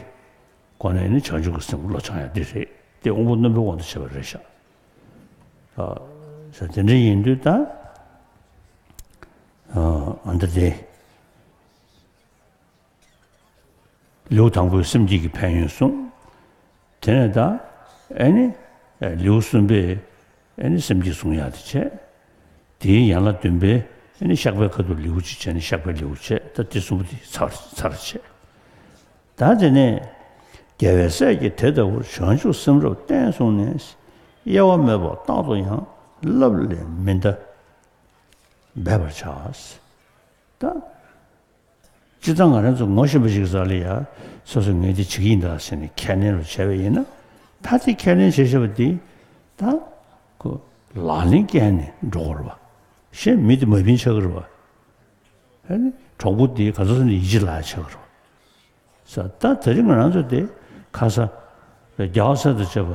སྒོ་ནས་ནི་བྱང་ཆུབ་ཀྱི་སེམས་བློ་སྦྱང་ཡག་འདི་རེད། དེ་དབང་པོ་རྣོན་པོའི་དབང་དུ་བྱས་པ་རེད་ཤག་ས་དེ་འདྲ་ཡིན་དུས་ད་ཨ་འདི་དེ། ལེའུ་དང་པོས་སེམས་བསྐྱེད་ཀྱི་ཕན་ཡོན་གསུངས། དེ་ནས་ད་ཨེ་ནི་ལེའུ་གསུམ་པས་ཨེ་ནི་སེམས་བསྐྱེད་གསུང་ཡག་དེ་བྱས། དེའི་ཡན་ལག་བདུན་པས་ཨེ་ནི་བཤགས་པའི་ཁ་ཐུག་ལེའུ་གཅིག་བྱས་ནས་བཤགས་པའི་ལེའུ་བྱས། ད་དེ་གསུམ་པོ་དེ་ཚར་ཚར་བྱས། ད་དེ་ནས་རྒྱལ་བའི་སྲས་ཀྱིས་དེ་ལྟ་བུར་བྱང་ཆུབ་སེམས་རབ་བརྟན་བཟུང་ནས། གཡེལ་བ་མེད་པར་རྟག་ཏུ་ཡང་། བསླབ་ལས་མི་འདའ་འབད་པར་བྱ། ད། སྤྱིར་བཏང་ང་རང་ཚོ་ངོ་ཤེས་པ་ཞིག་ཟ་ལ་ཡ་སོ་སོས་ངས་འདི་བྱེད་ཀྱི་ཡིན་ད་ཟེར་ནས་ཁས་ལེན་རུ་བྱས་པ་ཡིན་ན། ད་དེ་ཁས་ལེན་བྱས་བྱས་པ་འདི་ད་ཁོ་ལག་ལེན་བཀལ་ནས་འགྲོ་དགོས་རེད་པ། གཞན་མི་དེ་མ་བིན་ཆགས་ཀྱི་རེད་པ། ཨ་ནི་གྲོགས་པོ་དེ་ག་ཚོད་ནས་ཡིད་ཆེས་ལ་ཆགས་ཀྱི་རེད་པ། ས་ད་དེ་རིང་ང་རང་ཚོ་དེ་ཁ་ས་རྒྱལ་བ་སྲས་དང་བཅས་པ་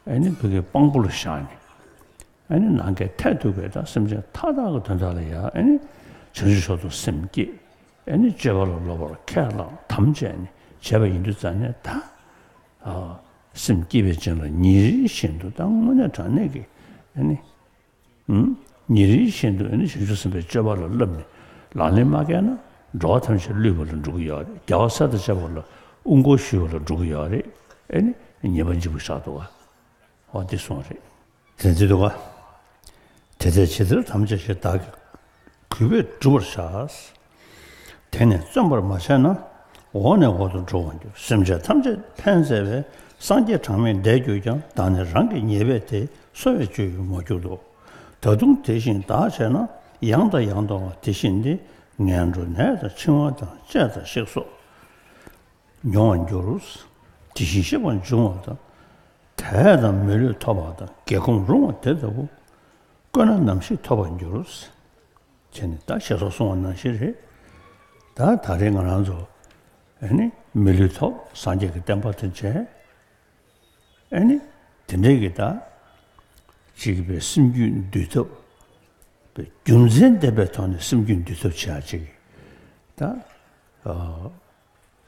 ཨ་ནི་བོད་ཀྱི་དཔང་པོ་ལ་བཞག་ནས། ཨ་ནི་ནང་གི་མཐར་ཐུག་པའི་ད་སེམས་ཅན་མཐའ་དག་གི་དོན་དག་ལ་ཡང་ཨ་ནི་བྱང་ཆུབ་མཆོག་ཏུ་སེམས་བསྐྱེད། ཨ་ནི་སྤྱོད་པ་ལ་སློབ་པར་ཁས་བླངས་དམ་བཅས་ནས་བྱས་པ་ཡིན་དུས་ཙང་ནས་ད། ཨ། སེམས་བསྐྱེད་པའི་རྐྱེན་ལ་ཉིན་རེ་བཞིན་དུ་ད་དངོས་གནས་དྲང་གནས་ཀྱི་ཨ་ནི། ཨུམ། ཉིན་རེ་བཞིན་དུ་ཨ་ནི་བྱང་ཆུབ་སེམས་དཔའི་སྤྱོད་པ་ལ་བསླབས་ནས་ལག་ལེན་མ་བཀལ་ན་འགྲོ་བ་ཐམས་ཅད་བསླུས་པ་ལ་འགྲོ་གི་ཡོད་རེད། རྒྱལ་བ་སྲས་དང་བཅས་པ་ལ་དབུ་འགོག་ཞུས་པ་ལ་འགྲོ་གི་ཡོད་རེད། ཨ་ནི་ཉེས་པ་འཇིགས་པ་བཞག་འདུག་ག་འོ་འདི་གསུངས་རེད། དེ་འདི་འདུག་ག་དེ་ལྟས་ཇི་ལྟར་དམ་བཅའ་ཞིག་བདག་གིས་གུས་པས་བསྒྲུབ་པར་བྱ། དེ་ནས་བརྩོན་པར་མ་བྱས་ན། འོག་ནས་འོག་ཏུ་འགྲོ་བར་འགྱུར། སེམས་ཅན་ཐམས་ཅད་ཕན་མཛད་པའི། སངས་རྒྱས་གྲངས་མེད་འདས་གྱུར་ཀྱང་། བདག་ནི་རང་གི་ཉེས་པས་དེ། གསོ་བའི་སྤྱོད་ཡུལ་མ་གྱུར་ཏོ། ད་དུང་དེ་བཞིན་བདག་བྱས་ན། ཡང་དང་ཡང་དུའང་དེ་བཞིན་ཏེ། ངན་འགྲོ་ནད་དང་འཆིང་བ་དང་། བཅད་དང་གཤེགས་སོགས་མྱོང་བར་འགྱུར། དེ་བཞིན་གཤེགས་པ་འབྱུང་བ་དང་། དད་དང་མི་ལུས་ཐོབ་པ་དང་། སྒེའུ་ཁུང་རུང་བ་དེ་ལྟ་བུ། བཀོད་ན་ནམ་ཞིག་ཐོབ་པར་འགྱུར། བྱས་ནས་ད་ཞེས་སོགས་གསུངས་པ་ནང་བཞིན་རེད། ད་ད་རེས་ང་རང་ཚོ་ཨ་ནི་མི་ལུས་ཐོབ། སངས་རྒྱས་ཀྱི་བསྟན་པ་དང་མཇལ། ཨ་ནི་དེ་འདྲའི་གི་ད་ཅིག་པའི་སེམས་རྒྱུད་འདུལ་ཐབས་པའི་རྒྱུ་མཚན་ལྡན་པའི་ཐོག་ནས་སེམས་རྒྱུད་འདུལ་ཐབས་བྱེད་ཡ་ཅིག་ད།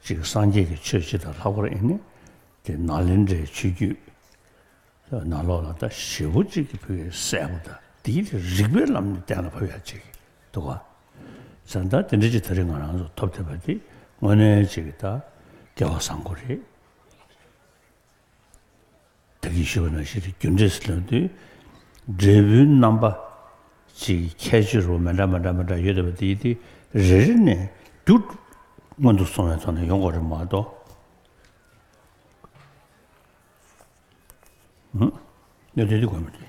ཅིག་སངས་རྒྱས་ཀྱི་ཆོས་སྤྱི་དང་ལྷག་པར་ཨེ་ནི། དེ་ནཱ་ལེནྡྲའི་ཆོས་བརྒྱུད་ནང་ལོགས་ལ་ད་ཞེ་པོ་ཅིག་གི་བོད་གསལ་པོ་ད་དེའི་དེ་རིགས་པའི་ལམ་ནས་གཏན་ལ་ཕབ་ཡ་ཅིག་འདུག་ག་ས་ད་དེ་འདྲ་ཅིག་ད་རེས་ང་རང་ཚོ་ཐོབ་ཐུབ་པ་དེ་དངོས་གནས་ཅིག་གི་ད་སྐལ་བ་བཟང་པོ་རེད། ད་གིན་ཞུས་པ་ནང་བཞིན་རྒྱུ་འབྲས་སུ་ལོན་དུས་འབྲས་བུའི་རྣམ་པ་ཅིག་ཁྱད་ཆོས་རུ་མི་འདྲ་མི་འདྲ་མི་འདྲ་ཡོད་བསྡད་པ་དེ་ཡིན་ཏེ་རེ་རེ་ནས་རྒྱུ་སྔོན་དུ་སོང་བའི་ཐོག་ནས་ཡོང་དགོས་རེད་མ་གཏོགས། ཧུམ། གནད་དོན་འདི་དགོས་མི་འདུག་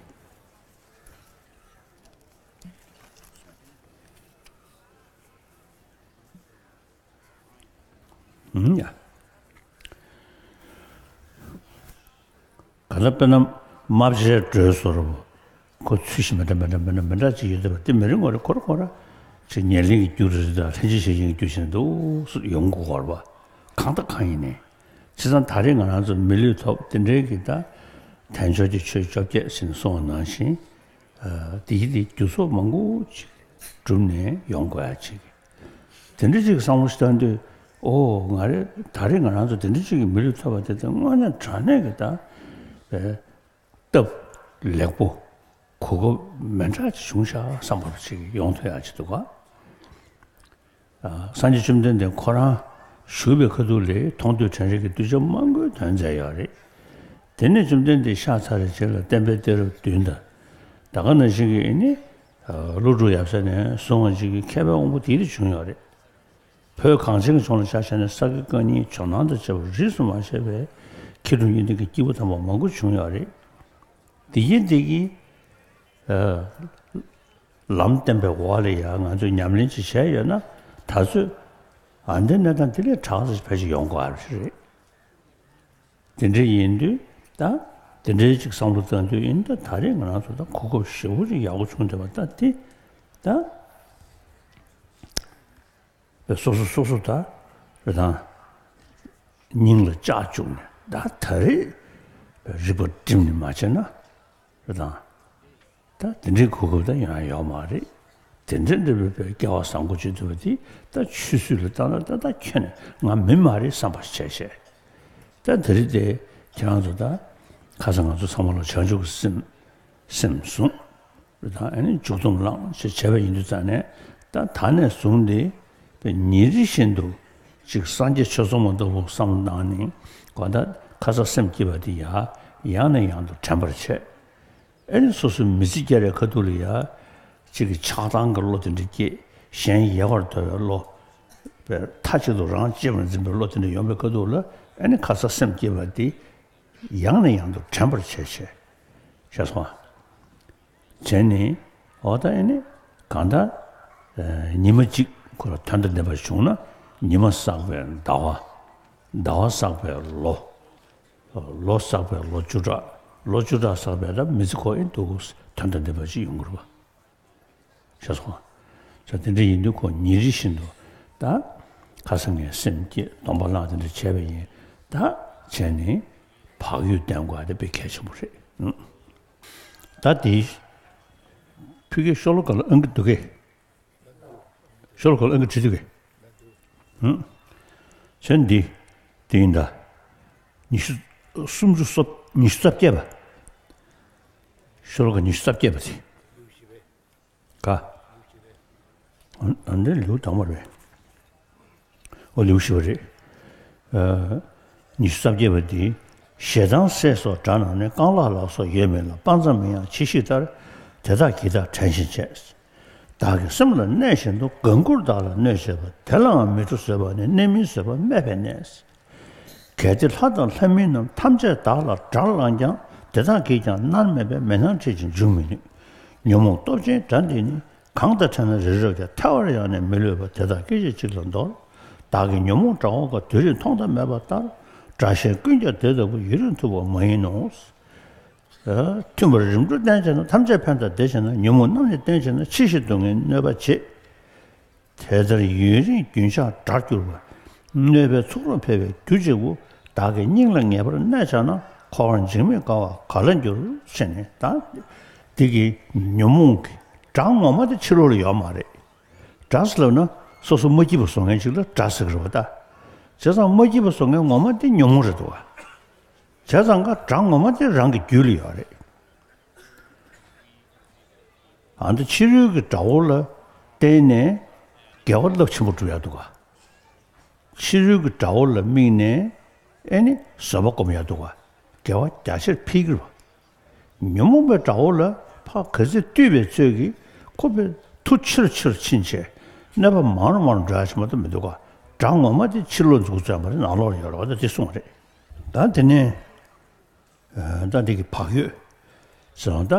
ཧུམ་ཡ། ག་ལ་དཔེར་ན་རྨ་བྱའི་འགྲོས་སོར་བུ། ཁོ་ཚུལ་བཞིན་མི་འདྲ་མི་འདྲ་མི་འདྲ་མི་འདྲ་ཅིག་ཡོད་བསྡད་པ་དེ་མི་རིང་བ་རེད། ཁོ་རང་ཁོ་རང་ཅིག་ཉེར་ལེན་གྱི་རྒྱུ་རེད་ད། ལྷན་ཅིག་བྱེད་བཞིན་གྱི་རྒྱུ་བྱེད་འདུག་སུ་ཡོང་དགོས་བར་བ་གང་དང་གང་ཡིན་ནས། བྱས་ཙང་ད་རེས་ང་རང་ཚོ་མི་ལུས་ཐོབ་དེ་འདྲའི་གི་ད་དལ་འབྱོར་གྱི་ཆོས་བཅོ་བརྒྱད་ཟེར་ནས་གསུངས་པ་ནང་བཞིན། དེ་ཡི་དེ་རྒྱུ་ཚོགས་མང་པོ་ཅིག་གྲུབ་ནས་ཡོང་དགོས་ཡ་ཅིག་དེ་འདྲ་ཅིག་བསམ་བློ་ཞིག་བཏང་དུས། ཨོ་ང་རེ་ད་རེས་ང་རང་ཚོ་དེ་འདྲ་ཅིག་གི་མི་ལུས་ཐོབ་པ་དེ་ད་དངོས་གནས་དྲང་གནས་ཀྱི་ད་བའི་སྟབས་ལེགས་པོ་གོ་སྐབས་མི་འདྲ་ཅིག་བྱུང་ཤག་བསམ་པ་ཅིག་ཡོང་ཐུབ་ཡ་ཅིག་འདུག་ག་ཨ། སངས་རྒྱས་བཅོམ་ལྡན་འདས་ཁོ་རང་བཞུགས་པའི་ཁ་ཐུག་ལ་མཐོང་ཐོས་དྲན་རེག་གི་གདུལ་བྱ་མང་པོའི་དོན་མཛད་ཡོད་རེད། དེ་ནས་བཅོམ་ལྡན་འདས་གཤེགས་ཚར་བའི་རྗེས་ལ་བསྟན་པའི་གཏད་རབས་བདུན་དང་། ད་ག་ནང་བཞིན་གྱི་ཨེ་ནི། ཨ། ཀླུ་སྒྲུབ་ཡབ་སྲས་ནས་བཟུང་བ་ཅིག་གི་མཁས་པའི་དབང་པོ་དེ་རིགས་བྱུང་ཡོད་རེད། བོད་གངས་ཅན་གྱི་ལྗོངས་ལ་ཆ་བཞག་ནས་ས་དགེ་བཀའ་རྙིང་ཇོ་ནང་དང་བཅས་པ་རིས་སུ་མ་ཆད་པའི་མཁས་གྲུབ་གཉིས་ལྡན་གྱི་སྐྱེས་བུ་དམ་པ་མང་པོ་བྱུང་ཡོད་རེད། དེ་ཡིན་དེ་གིས། ཨ། ལམ་བསྟན་པའི་འོག་ལ་ཡང་ང་ཚོས་ཉམས་ལེན་ཅིག་བྱས་ཡོད་ན། ད་གཟོད་ཨ་འདི་གནས་སྟངས་དེ་ལས་དྲག་ཙམ་ཕལ་ཆེར་ཡོང་དགོས་པ་རེད། དེ་འདྲ་ཡིན་དུས་ད་དེ་འདྲའི་ཅིག་བསམ་བློ་བཏང་དུས་ཡིན་ད། ད་རེས་ང་རང་ཚོ་ད་གོ་སྐབས་ཞེ་པོ་ཅིག་ཡག་པོ་བྱུང་བསྡད་པ་ད་དེ་ད་སོ་སོ་སོ་སོ་ད་རེ་དང་སྙིང་ལ་བཅག་བཅུག་ནས་ད་ད་རེས་རིག་པ་བསྒྲིམས་ནས་མ་བྱས་ན་རེ་དང་། ད་དེ་འདྲའི་གོ་སྐབས་ད་ཡང་ཡོད་མ་རེད། དེ་འདྲ་འདྲ་བའི་སྐལ་བ་བཟང་པོ་ཅིག་འདུག་པ་དེ་ད་ཆུད་ཟོས་ལ་བཏང་ན་ད་ད་ཁྱོན་ནས་ང་མིན་མ་རེད་བསམ་པ་བྱས་བྱས། ད་དེ་རིང་དེ་ཁྱེད་རང་ཚོ་ད་ཁ་སང་ང་ཚོ་ཚང་མ་ལ་བྱང་ཆུབ་ཀྱི་སེམས་སེམས་བཟུང་། ད་ཨ་ནི་འཇུག་སྡོམ་བླངས་ཞེས་བྱས་པ་ཡིན་དུས་ཙང་ནས། ད་ད་ནས་བཟུང་སྟེ་ཉིན་རེ་བཞིན་དུ་ཅིག་སངས་རྒྱས་ཆོས་ཚོགས་མ་གཏོགས་པོ་བསམ་བློ་བཏང་ནས་གོ། ད་ཁ་སང་སེམས་བསྐྱེད་པ་དེ་ཡང་ཡང་ནས་ཡང་དུ་དྲན་པར་བྱས། ཨེ་ནི་སོ་སོའི་མི་ཚེ་སྐྱེལ་བའི་ཁ་ཐུག་ལ་ཡ། གཅིག་གིས་ཆགས་སྡང་གི་བློ་དེ་འདྲ་སྐྱེས། གཞན་ཡལ་བར་དོར་བའི་བློ། པའི་མཐའ་གཅིག་ཏུ་རང་གཅེས་པར་འཛིན་པའི་བློ་དེ་འདྲ་ཡོང་བའི་ཁ་ཐུག་ལ། ཨེ་ནི་ཁ་སང་སེམས་བསྐྱེད་པ་དེ་ཡང་ནས་ཡང་དུ་དྲན་པར་བྱས་བྱས། ཤེས་སོང་ང་། བྱས་ནས་འོ་ད་ཨེ་ནི་གང་ལྟར། ཨ། ཉི་མ་གཅིག་ཁོ་ལ་དོན་དང་ལྡན་པ་བྱུང་ན། ཉི་མ་བསགས་པའི་ཟླ་བ། ཟླ་བ་བསགས་པའི་ལོ། ལོ་བསགས་པའི་ལོ་བཅུ་ཕྲག་ལོ་བཅུ་ཕྲག་བསགས་པའི་ད་མི་ཚེ་ཁོ་ཨེ་འདུག་དོན་དང་ལྡན་པ་ཅིག་ཡོང་གི་རེད་པ། ཤེས་སོང་ང་། ས་དེ་འདྲ་ཡིན་དུས་ཁོ་ཉིན་རེ་བཞིན་དུ་ད་ཁ་སང་ངས་སེམས་བསྐྱེད་སྡོམ་པ་བླངས་དེ་འདྲ་བྱས་པ་ཡིན། ད་བྱས་ནས་བག་ཡོད་ལྡན་དགོས་པ་དེ་དཔེ་གལ་ཆེན་པོ་རེད། ཨང་། ད་དེ་ཕ་གིའི་ཤོ་ལོ་ཀ་ལ་ཨང་ཀི་འདུག་གས། ཤོ་ལོ་ཀ་ལ་ཨང་ཀི་བྲིས་འདུག་གས། ཨང་། བྱས་ནས་འདི་དེ་ཡིན་ད། ཉི་ཤུ་སུམ་ཅུ་སོ་ཉི་ཤུ་རྩ་བརྒྱད་པ། ཤོ་ལོ་ཀ་ཉི་ཤུ་རྩ་བརྒྱད་པ་དེ། ག་ཨ་འདི་ལེའུ་དང་པོ་རེད། ཨོ་ལེའུ་བཞི་པ་རེད། ཨ། ཉི་ཤུ་རྩ་བརྒྱད་པ་འདི། ཞེ་སྡང་སྲེད་སོགས་དགྲ་རྣམས་ནི། རྐང་ལག་ལག་སོགས་ཡོད་མིན་ལ། དཔའ་མཛངས་མིན་ཡང་ཇི་ཞིག་ལྟར། དེ་དག་གིས་བདག་བྲན་བཞིན་བྱས། བདག་གི་སེམས་ལ་གནས་བཞིན་དུ། དགའ་མགུར་བདག་ལ་གནོད་བྱེད་པ། དེ་ལའང་མི་ཁྲོ་བཟོད་པ་ནི། གནོད་མིན་བཟོད་པ་སྨད་པའི་གནས། གལ་ཏེ་ལྷ་དང་ལྷ་མིན་རྣམས། ཐམས་ཅད་བདག་ལ་དགྲར་ལངས་ཀྱང་། དེ་དག་གིས་ཀྱང་མནར་མེད་པའི། མེ་ནང་ཁྲིད་ཅིང་འཇུག་མི་ནུས། ཉོན་མོངས་སྟོབས་ཆེན་དགྲ་འདི་ནི། གང་དང་ཕྲད་ན་རི་རབ་ཀྱང་། ཐལ་བར་ཡང་ནི་མི་ལུས་པ། དེ་དག་སྐད་ཅིག་གཅིག་ལ་འདོར། བདག་གི་ཉོན་མོངས་དགྲ་བོ་འགའ། དུས་རིང་མཐོང་དང་མེད་པ་ལྟར། དགྲ་གཤེད་ཀུན་ཀྱང་དེ་ལྟ་བུ། ཡུན་རིང་ཐུབ་པ་མ་ཡིན་ནོ། མཐུན་པར་རིམ་གྲོ་བསྟེན་བྱས་ན། ཐམས་ཅད་ཕན་དང་བདེ་བྱེད་ན། ཉོན་མོངས་རྣམས་ནི་བསྟེན་བྱས་ན། ཕྱི་ཞིང་སྡུག་བསྔལ་གནོད་པ་བྱེད། དེ་ལྟར་ཡུན་རིང་རྒྱུན་ཆགས་དགྲར་གྱུར་པ། གནོད་པའི་ཚུགས་རུ་འཕེལ་བའི་རྒྱུ་གཅིག་པུ། བདག་གི་སྙིང་ལ་ངེས་པར་གནས་བཅའ་ན། འཁོར་བར་འཇིགས་མེད་དགའ་བ་ག་ལ་འགྱུར། ཞེས་ནས་ད། འདི་གི་ཉོན་མོངས་ཀྱི་དགྲ་ངོ་མ་དེ་ཕྱི་ལོགས་ལ་ཡོད་མ་རེད། དགྲ་ཟེར་ལབ་ན་སོ་སོ་མ་སྐྱིད་པ་བཟོ་མཁན་ཅིག་ལ་དགྲ་ཟེར་གི་རེད་པ་ད། བྱས་ཙང་མ་སྐྱིད་པ་བཟོ་མཁན་ངོ་མ་དེ་ཉོན་མོངས་རེད་འདུག་བ། བྱས་ཙང་ཀ་དགྲ་ངོ་མ་དེ་རང་གི་རྒྱུད་ལ་ཡོད་རེད། ཨ་ནི་ཕྱི་རོལ་གྱི་དགྲ་བོ་ལ་བརྟེན་ནས་དགེ་བ་རླབས་ཆེན་པོ་སྒྲུབ་ཡག་འདུག་ག་ཕྱི་རོལ་གྱི་དགྲ་བོ་ལ་དམིགས་ནས་ཨེ་ནི་བཟོད་པ་སྒོམ་ཡག་འདུག་ག་དགེ་བ་རྒྱ་ཆེར་འཕེལ་གྱི་རེད་པ། ཉོན་མོངས་པའི་དགྲ་བོ་ལ་ཕར་ག་ཚོད་བཏུལ་བའི་ཚོད་ཀྱིས་ཁོ་པའི་མཐུ་ཆེ་རུ་ཆེ་རུ་ཕྱིན་བྱས་གནོད་པ་མང་རུ་མང་རུ་འགྲོ་ཡག་ཞིག་མ་གཏོགས་མི་འདུག་ག་དགྲ་ངོ་མ་དེ་ཕྱི་ལོགས་འཛུགས་བཙན་པ་རེད། ནང་ལོགས་ལ་ཡོད་རེད་པ། ད་དེ་གསུངས་པ་རེད། ད་དེ་ནས་ད་འདི་གི་བག་ཡོད་ཟེར་བ་ད།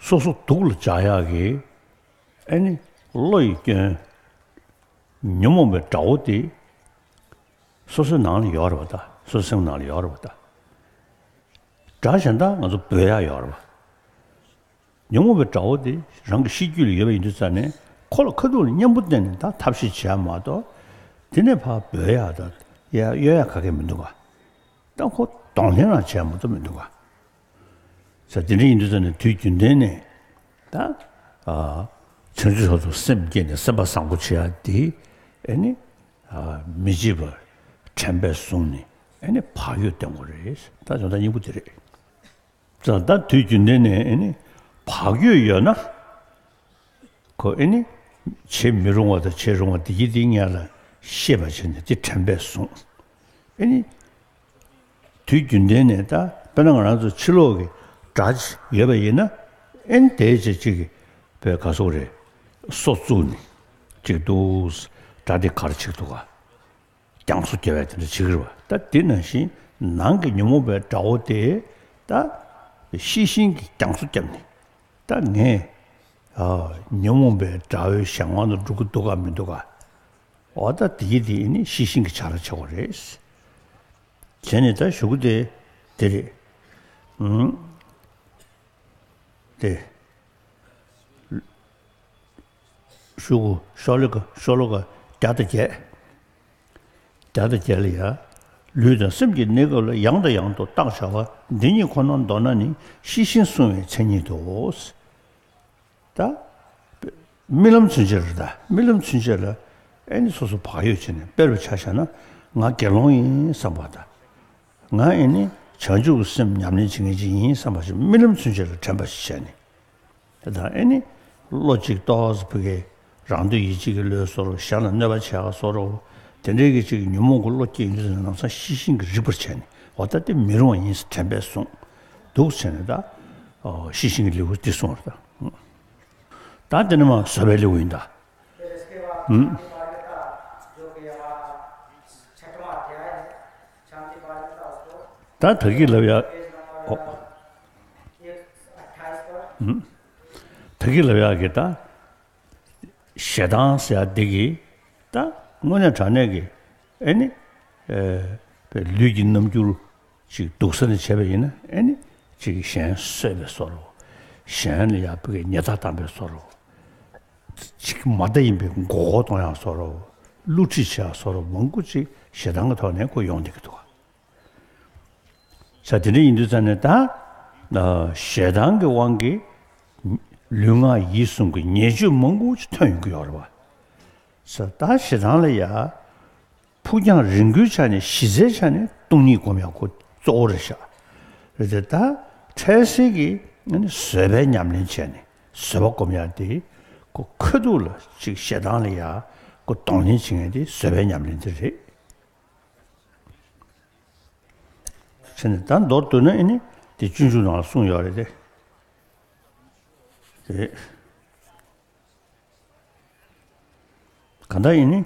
སོ་སོ་སྡུག་ལ་སྦྱར་ཡག་གི་ཨེ་ནི་བློ་ཡི་སྐྱོན། ཉོན་མོངས་པའི་དགྲ་བོ་དེ་སོ་སོའི་ནང་ལ་ཡོད་རེད་པ་ད། སོ་སོའི་སེམས་ནང་ལ་ཡོད་རེད་པ་ད། སྒྲ་གཞན་དག་ང་ཚོ་འབོད་ཡག་ཡོད་རེད་པ། ཉོན་མོངས་པའི་དགྲ་བོ་དེ་རང་གི་ཤེས་རྒྱུད་ལ་ཡོད་པ་ཡིན་དུས་ཙང་ནས་ཁོ་ལ་ཁ་ཐུག་ལ་གཉེན་པོ་བསྟེན་ནས་ད་ཐབས་ཤེས་བྱེད་ཡག་མ་གཏོགས། དེ་ནས་ཕར་འབོད་ཡག་དང་ཡ་གཡོལ་ཡག་ག་གེ་མི་འདུག་ག། ད་ཁོ་གདོང་ལེན་རང་བྱས་མ་གཏོགས་མི་འདུག་ག། ས་དེ་འདྲ་ཡིན་དུས་ཙང་ནས་དུས་རྒྱུན་ལྡན་ནས་ད་ཨ་བྱང་ཆུབ་མཆོག་ཏུ་སེམས་བསྐྱེད་ནས་སེམས་པ་བཟང་པོ་བྱེད་ཡག་དེ་ཨེ་ནི་ཨ་མི་བརྗེད་པར་དྲན་པས་བཟུང་ནས་ཨེ་ནི་བག་ཡོད་བསྟེན་དགོས་རེད། ད་འཇོན་ཐང་སྙིང་པོ་དེ་རེད། ཙང་ད་དུས་རྒྱུན་ལྡན་ནས་ཨེ་ནི་བག་ཡོད་ཡོད་ན། ཁོ་ཨེ་ནི་བྱེད་མི་རུང་བ་དང་བྱེད་རུང་བ་དེ་ཡི་དེ་སྔོན་ལ་ཤེས་པ་བྱས་ནས་དེ་དྲན་པས་བཟུང་། ཨེ་ནི་དུས་རྒྱུན་ལྡན་ནས་ད་དཔེར་ན་ང་རང་ཚོ་ཕྱི་ལོགས་ཀྱི་སྒྲ་ཅིག་ཡོད་པ་ཡིན་ན་ཨེ་ནི་དེའི་རྗེས་གཅིག་གི་བའི་ག་སོག་རེད། སོ་བཙུགས་ནས་གཅིག་འདུག། སྒྲ་དེ་ག་རེ་བྱེད་ཀྱི་འདུག་ག། རྒྱང་སོ་རྒྱབ་ཡ་དེ་འདྲ་བྱེད་ཀྱི་རེད་བ། ད་དེ་ནང་བཞིན་ནང་གི་ཉོན་མོངས་པའི་དགྲ་བོ་དེ་ད་ཤེས་བཞིན་གྱི་རྒྱང་སོ་བརྒྱབ་ནས་ད་ངས་ཨ་ཉོན་མོངས་པའི་དགྲ་བོའི་གཞན་དབང་དུ་འགྲོ་གི་འདུག་ག་མི་འདུག་ག། འོ་ད་དེ་ཡི་དེ་ཡིན་ནི་ཤེས་བཞིན་གྱི་བྱ་ར་བྱེད་དགོས་རེད། བྱས་ནས་ད་ཞུ་གི་དེ་དེ་རེད། ཨུམ། དེ། ཤོ་ལོ་ཀ་ཤོ་ལོ་ཀ་བརྒྱ་དང་བརྒྱད། བརྒྱ་དང་བརྒྱད་ལ་ཡ། ལུས་དང་སེམས་ཀྱི་གནས་སྐབས་ལ་ཡང་དང་ཡང་དུ་བརྟག་བྱ་བ་འདི་ཉིད་ཁོ་ནར་མདོར་ན་ནི་ཤེས་བཞིན་བསྲུང་བའི་མཚན་ཉིད་དོ། ད། རྨི་ལམ་ཚུན་ཆད་ལ་ད་རྨི་ལམ་ཚུན་ཆད་ལ་ཨེ་ནི་སོ་སོ་བག་ཡོད་བྱས་ནས་དཔེར་བྱས་བཞག་ན་ང་དགེ་སློང་ཡིན་བསམ་པ་དང་། ང་ཨེ་ནི་བྱང་ཆུབ་ཀྱི་སེམས་ཉམས་ལེན་བྱེད་མཁན་ཅིག་ཡིན་བསམ་པ་ཞིག་རྨི་ལམ་ཚུན་ཆད་ལ་དྲན་པ་ཞིག་བྱས་ནས། དེ་དང་ཨེ་ནི་བློ་གཅིག་ཏོག་ཙམ་ཕ་གི་རང་འདོད་ཡིད་བྱེད་ཀྱི་བློའི་བཟོ་འདྲ་གཞན་ལ་གནོད་པ་བྱེད་ཡག་བཟོ་འདྲ། དེ་འདྲའི་གི་ཅིག་ཉོན་མོངས་ཀྱི་བློ་སྐྱེས་ཡོང་དུས་ནམ་སང་ཤེས་བཞིན་གྱི་རིག་པར་བྱས་ནས་འོ་ད་དེ་མི་རུང་བ་ཡིན་ཟེར་དྲན་པས་བཟུང་། འདུག་བྱས་ནས་ད་ཤེས་བཞིན་གྱི་ལེའུ་འདི་གསུངས་པ་རེད་ད། ད་དེ་ནས་མར་བཟོད་པའི་ལེའུ་ཡིན་ད། ཨུམ། ད་ད་གི་ལབ་ཡག་ཨོ། ཨུམ། ད་གི་ལབ་ཡག་གི་ད། ཞེ་སྡང་ཟེར་ཡག་འདི་གིས་ད་དངོས་གནས་དྲང་གནས་ཀྱི་ཨེ་ནི་ཨེ་ལུས་ཀྱི་རྣམ་འགྱུར་ཅིག་སྡུག་ས་ནས་བྱས་པ་ཡིན་ན་ཨེ་ནི་ཅིག་གཞན་གསོད་པའི་བཟོ་འདྲ། གཞན་ལ་ཡག་པོའི་ཉེས་དག་བཏང་པའི་བཟོ་འདྲ། ཅིག་མ་བདེ་ཡིན་པའི་མགོ་སྐོར་གཏོང་ཡག་བཟོ་འདྲ། བསླུ་བྲིད་བྱེད་ཡག་བཟོ་འདྲ་མང་པོ་ཅིག་ཞེ་སྡང་གི་ཐོག་ནས་ཁོ་ཡོང་བསྡད་ཀྱི་འདུག་ག། ས་དེ་འདྲ་ཡིན་དུས་ཙང་ནས་ད། ཞེ་སྡང་གི་དབང་གིས་ལུས་ངག་ཡིད་གསུམ་གྱི་ཉེས་སྤྱོད་མང་པོ་ཅིག་ཐོན་ཡོང་གི་ཡོད་རེད་བ། ས་ད་ཞེ་སྡང་ལ་ཡ། ཕུགས་རྒྱང་རིང་པོའི་ཆ་ནས་གཞི་རྩའི་ཆ་ནས་སྟོང་ཉིད་སྒོམ་ཡག་ཁོ་གཙོ་བོ་རེད་ཤག། རེད་དེ་ད་འཕྲལ་སེལ་གྱི་ཨ་ནི་བཟོད་པའི་ཉམས་ལེན་བྱས་ནས་བཟོད་པ་སྒོམ་ཡག་དེ་ཁོ་ཁ་ཐུག་ལ་ཅིག་ཞེ་སྡང་ལ་ཡ་ཁོ་གདོང་ལེན་བྱེད་མཁན་དེ་བཟོད་པའི་ཉམས་ལེན་དེ་རེད། བྱས་ནས་ད་མདོར་བསྡུ་ན་ཨེ་ནི་དེ་སྤྱོད་འཇུག་ནང་ལ་གསུངས་ཡོད་རེད་དེ། དེ་གང་ལྟར་ཨེ་ནི་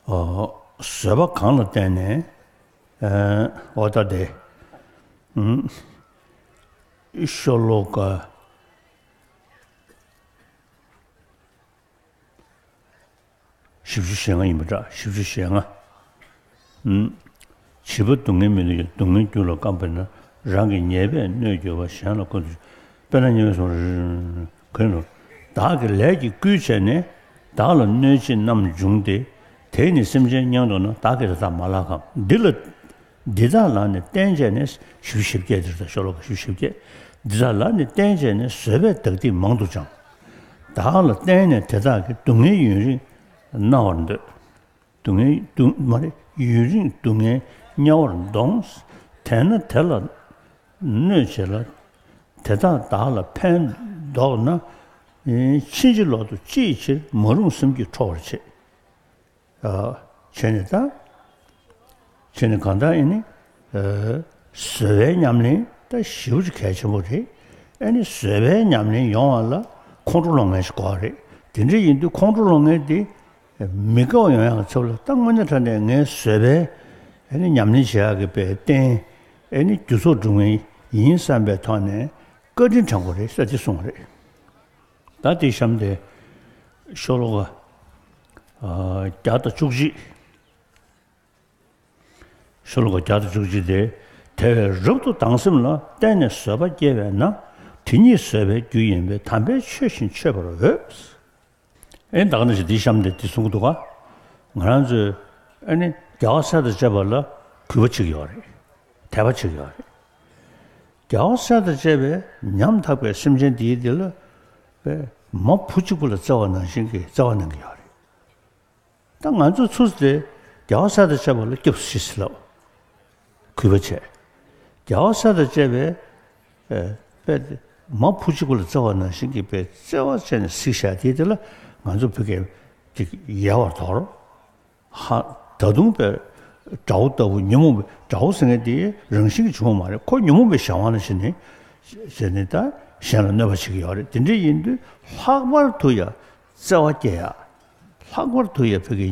ཨོ་བཟོད་པ་གང་ལ་བརྟེན་ནས་ཨ་འོ་ད་དེ་ཨུམ་ཤོ་ལོ་ཀ་བཞི་བཅུ་ཞེ་ལྔ་ཡིན་པ་འདྲ། བཞི་བཅུ་ཞེ་ལྔ། ཨུམ། བྱིས་པ་སྡུག་བསྔལ་མི་འདོད་ཀྱང་སྡུག་བསྔལ་རྒྱུ་ལ་བརྐམ་པས་ན། རང་གི་ཉེས་པས་གནོད་གྱུར་པ། གཞན་ལ་ཀུན་ཏུ། དཔེར་ན་ཉེས་པའི་སོང་གོས་ནོར། བདག་གི་ལས་ཀྱིས་བསྐུལ་བྱས་ནས། བདག་ལ་གནོད་བྱེད་རྣམས་བྱུང་སྟེ། དེས་ནི་སེམས་ཅན་ཉེན་དུ་ན། བདག་གིས་དེ་དག་མ་བརླག་གམ། འདི་ལ། འདི་དག་ལ་ནི་བརྟེན་བྱས་ནས་བཞི་བཅུ་ཞེ་བརྒྱད་འདིར་ད་ཤོ་ལོ་ཀ་བཞི་བཅུ་ཞེ་བརྒྱད། འདི་དག་ལ་ནི་བརྟེན་བྱས་ནས་བཟོད་པས་བདག་སྡིག་མང་དུ་སྦྱང་། བདག་ལ་བརྟེན་ནས་དེ་དག་གི་སྡུག་བསྔལ་ཡུན་རིང་མནར་བར་འདོད། སྡུག་བསྔལ་སྡུག་མ་རེད་ཡུན་རིང་སྡུག་བསྔལ་དམྱལ་བར་འདོང་། དེས་ན་དེ་ལ་གནོད་བྱེད་ལ། དེ་དག་བདག་ལ་ཕན་འདོགས་ན། ཕྱིན་ཅི་ལོག་ཏུ་ཅིའི་ཕྱིར་མ་རུངས་སེམས་ཀྱིས་ཁྲོ་བར་བྱེད། བྱས་ནས་ད། བྱས་ནས་གང་ལྟར་ཨེ་ནི། བཟོད་པའི་ཉམས་ལེན་ད་ཞེ་པོ་ཅིག་གལ་ཆེན་པོ་རེད། ཨེ་ནི་བཟོད་པའི་ཉམས་ལེན་ཡོང་བ་ལ་ཁོང་ཁྲོ་སློང་མཁན་ཞིག་དགོས་པ་རེད། དེ་འདྲ་ཡིན་དུས་ཁོང་ཁྲོ་སློང་མཁན་དེ་མི་དགའ་བ་ཡོང་ཡག་གི་ཚབ་ལ་ད་དངོས་གནས་དྲང་གནས་ངས་བཟོད་པའི་ཨེ་ནི་ཉམས་ལེན་བྱེད་ཡག་གི་པའི་རྟེན་ཨེ་ནི་རྒྱུ་ཚོགས་སྒྲུབ་མཁན་ཡིན་བསམ་པའི་ཐོག་ནས་བཀའ་དྲིན་དྲན་དགོས་རེད་ཟེར་དེ་གསུངས་པ་རེད། ད་དེ་གཤམ་དེ་ཤོ་ལོ་ཀ་བརྒྱ་དང་བཅུ་གཅིག། ཤོ་ལོ་ཀ་བརྒྱ་དང་བཅུ་གཅིག་དེ་ དེ་བས་རབ་ཏུ་སྡང་སེམས་ལ། བརྟེན་ནས་བཟོད་པ་སྐྱེ་བས་ན། དེ་ཉིད་བཟོད་པའི་རྒྱུ་ཡིན་པས། དམ་པའི་ཆོས་བཞིན་མཆོད་པར་འོས། ཨེ་ད་ག་ནང་བཞིན་འདི་གཤམ་དེ་འདི་གསུང་གི་འདུག་ག་ང་རང་ཚོས་ཨ་ནི་རྒྱལ་བ་སྲས་དང་བཅས་པ་ལ་གུས་པ་བྱེད་ཀྱི་ཡོད་རེད། དད་པ་བྱེད་ཀྱི་ཡོད་རེད། རྒྱལ་བ་སྲས་དང་བཅས་པའི་ཉམ་ཐག་པའི་སེམས་ཅན་དེའི་དེ་ལ་པའི་མ་བུ་གཅིག་པུ་ལ་བརྩེ་བ་ནང་བཞིན་གྱི་བརྩེ་བ་གནང་གི་ཡོད་རེད། ད་ང་ཚོ་ཚུར་དེ་རྒྱལ་བ་སྲས་དང་བཅས་པ་ལ་སྐྱབས་སུ་མཆི་ཟེར་ལབ། གུས་པ་བྱས། རྒྱལ་བ་སྲས་དང་བཅས་པའི་ཨེ་པའི་མ་བུ་གཅིག་པུ་ལ་བརྩེ་བ་ནང་བཞིན་གྱི་པའི་བརྩེ་བ་བྱས་ནས་གཟིགས་བཞག་དེའི་དེ་ལ་ང་ཚོ་བོད་སྐད་ཅིག་ཡལ་བར་དོར། ཧ། ད་དུང་པའི་དགྲ་བོ་ལྟ་བུ་ཉོན་མོངས་པའི་དགྲ་བོ་ཟེར་མཁན་དེ་རང་བཞིན་གྱིས་བྱུང་བ་མ་རེད། ཁོ་ཉོན་མོངས་པའི་གཞན་དབང་ལ་བྱས་ནས་བྱས་ནས་ད་གཞན་ལ་གནོད་པ་བྱེད་ཀྱི་ཡོད་རེད། དེ་འདྲ་ཡིན་དུས་ལྷག་པར་དུ་ཡང་བརྩེ་བ་སྐྱེ་ཡ། ལྷག་པར་དུ་ཡང་བོད་ཀྱི་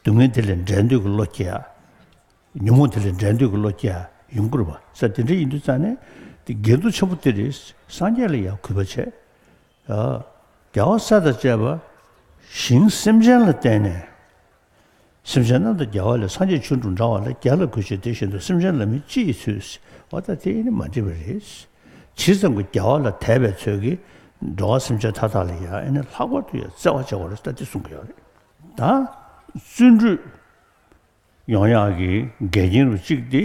སྡུག་བསྔལ་དེ་ལས་འབྲལ་འདོད་ཀྱི་བློ་སྐྱེ་ཡ། ཉོན་མོངས་དེ་ལས་འབྲལ་འདོད་ཀྱི་བློ་སྐྱེ་ཡ་ཡོང་གི་རེད་པ། ས་དེ་འདྲ་ཡིན་དུས་ཙང་ནས་དེ་འགལ་འདུ་ཆེན་པོ་དེ་རེད། སངས་རྒྱས་ལ་ཡང་གུས་པ་བྱས། ཨ། རྒྱལ་བ་སྲས་དང་བཅས་པ་ཞིང་སེམས་ཅན་ལ་བརྟེན་ནས། སེམས་ཅན་རྣམས་དང་རྒྱལ་བ་ལས། སངས་རྒྱས་ཆོས་དྲུག་འདྲ་བ་ལ། རྒྱལ་ལ་གུས་ཕྱིར་དེ་བཞིན་དུ། སེམས་ཅན་ལ་མིན་སྤྱི་ཡི་ཚུལ། འོ་ད་དེ་ནི་མ་འགྲིག་པ་རེད། ཇི་ཙམ་གྱི་རྒྱལ་བ་ལ་དད་པའི་ཚོད་ཀྱིས་འགྲོ་བ་སེམས་ཅན་མཐའ་དག་ལ་ཡང་ཨེ་ནི་ལྷག་པར་དུ་ཡང་བརྩེ་བ་བྱ་དགོས་རེད། ད་དེ་གསུང་གི་ཡོད་རེད། ད་བརྩོན་འགྲུས་ཡོང་ཡག་གི་འགལ་རྐྱེན་རུ་གཅིག་དེ་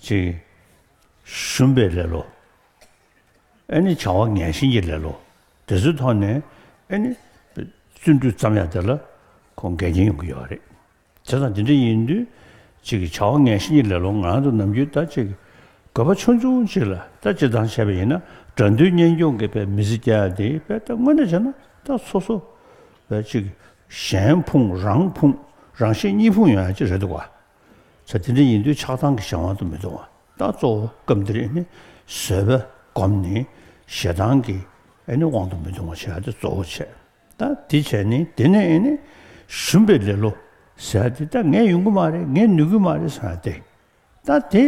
ཅིག་ཞུམ་པའི་ལེ་ལོ། ཨེ་ནི་བྱ་བ་ངན་ཞེན་གྱི་ལེ་ལོ། དེ་ཚོའི་ཐོག་ནས་ཨེ་ནི་བརྩོན་འགྲུས་བརྩམ་ཡག་དེ་ལ་ཁོང་འགལ་རྐྱེན་ཡོང་གི་ཡོད་རེད། བྱས་ཙང་དེ་འདྲ་ཡིན་དུས་ཅིག་གི་བྱ་བ་ངན་ཞེན་གྱི་ལེ་ལོ་ང་རང་ཚོ་ནམ་རྒྱུན་ད་ཅིག་དགོས་པ་ཆུང་ཆུང་ཅིག་ལ་ད་སྤྱིར་བཏང་བྱས་པ་ཡིན་ན་དགྲ་འདུལ་གཉེན་སྐྱོང་གི་པའི་མི་ཚེ་སྐྱེལ་ཡག་དེ་པས་ད་དངོས་གནས་བྱས་ན་ད་སོ་སོ་པས་ཅིག་གཞན་ཕུང་རང་ཕུང་རང་གཞན་གཉིས་ཕུང་ཡོང་ཡག་ཅིག་རེད་འདུག་བ། ས་དེ་འདྲ་ཡིན་དུས་ཆགས་སྡང་གི་གཞན་དབང་དུ་མི་གཏོང་བ། ད་གཙོ་བོ་སྐབས་འདིར་ཨེ་ནི་བཟོད་པ་སྒོམ་ནས་ཞེ་སྡང་གི་ཨེ་ནི་དབང་དུ་མི་གཏོང་བ་བྱེད་ཡག་དེ་གཙོ་བོ་བྱས། ད་དེ་བྱས་ནས་དེ་ནས་ཨེ་ནི་ཞུམ་པའི་ལེ་ལོ་ཟེར་ཡག་དེ་ད་ངས་ཡོང་གི་མ་རེད། ངས་ནུས་གི་མ་རེད་ཟེར་ཡག་དེ། ད་དེ་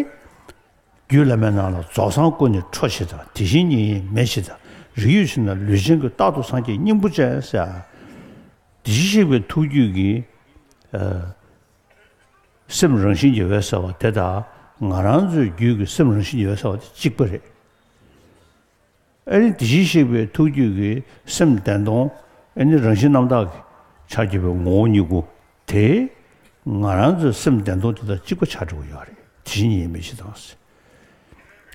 རྒྱུད་བླ་མའི་ནང་ལ་རྫོགས་སངས་སྐུ་ནི་ཁྲོ་ཞེས་དང་། དེ་བཞིན་ཉིད་ཡིན་མེད་ཞེས་དང་། རིགས་ཡོད་ཕྱིར་ན་ལུས་ཅན་ཀུན། རྟག་ཏུ་སངས་རྒྱས་སྙིང་པོ་ཅན་ཟེར་ཡག་དེ་བཞིན་གཤེགས་པའི་ཐུགས་རྒྱུད་ཀྱི་ཨ། སེམས་རང་བཞིན་གྱིས་འོད་གསལ་བ་དེ་དག་ང་རང་ཚོའི་རྒྱུད་ཀྱི་སེམས་རང་བཞིན་གྱིས་འོད་གསལ་བ་དེ་གཅིག་པ་རེད། ཨ་ནི་དེ་བཞིན་གཤེགས་པའི་ཐུགས་རྒྱུད་ཀྱི་སེམས་བདེན་སྟོང་ཨ་ནི་རང་བཞིན་རྣམ་དག་གི་ཆ་རྒྱུད་པའི་ངོ་བོ་ཉིད་སྐུ་དེ་ང་རང་ཚོའི་སེམས་བདེན་སྟོང་དེ་དང་གཅིག་པ་ཆགས་འགྲོ་གི་ཡོད་རེད། དེ་བཞིན་ཉིད་ཡིན་མིན་ཞེས་དང་།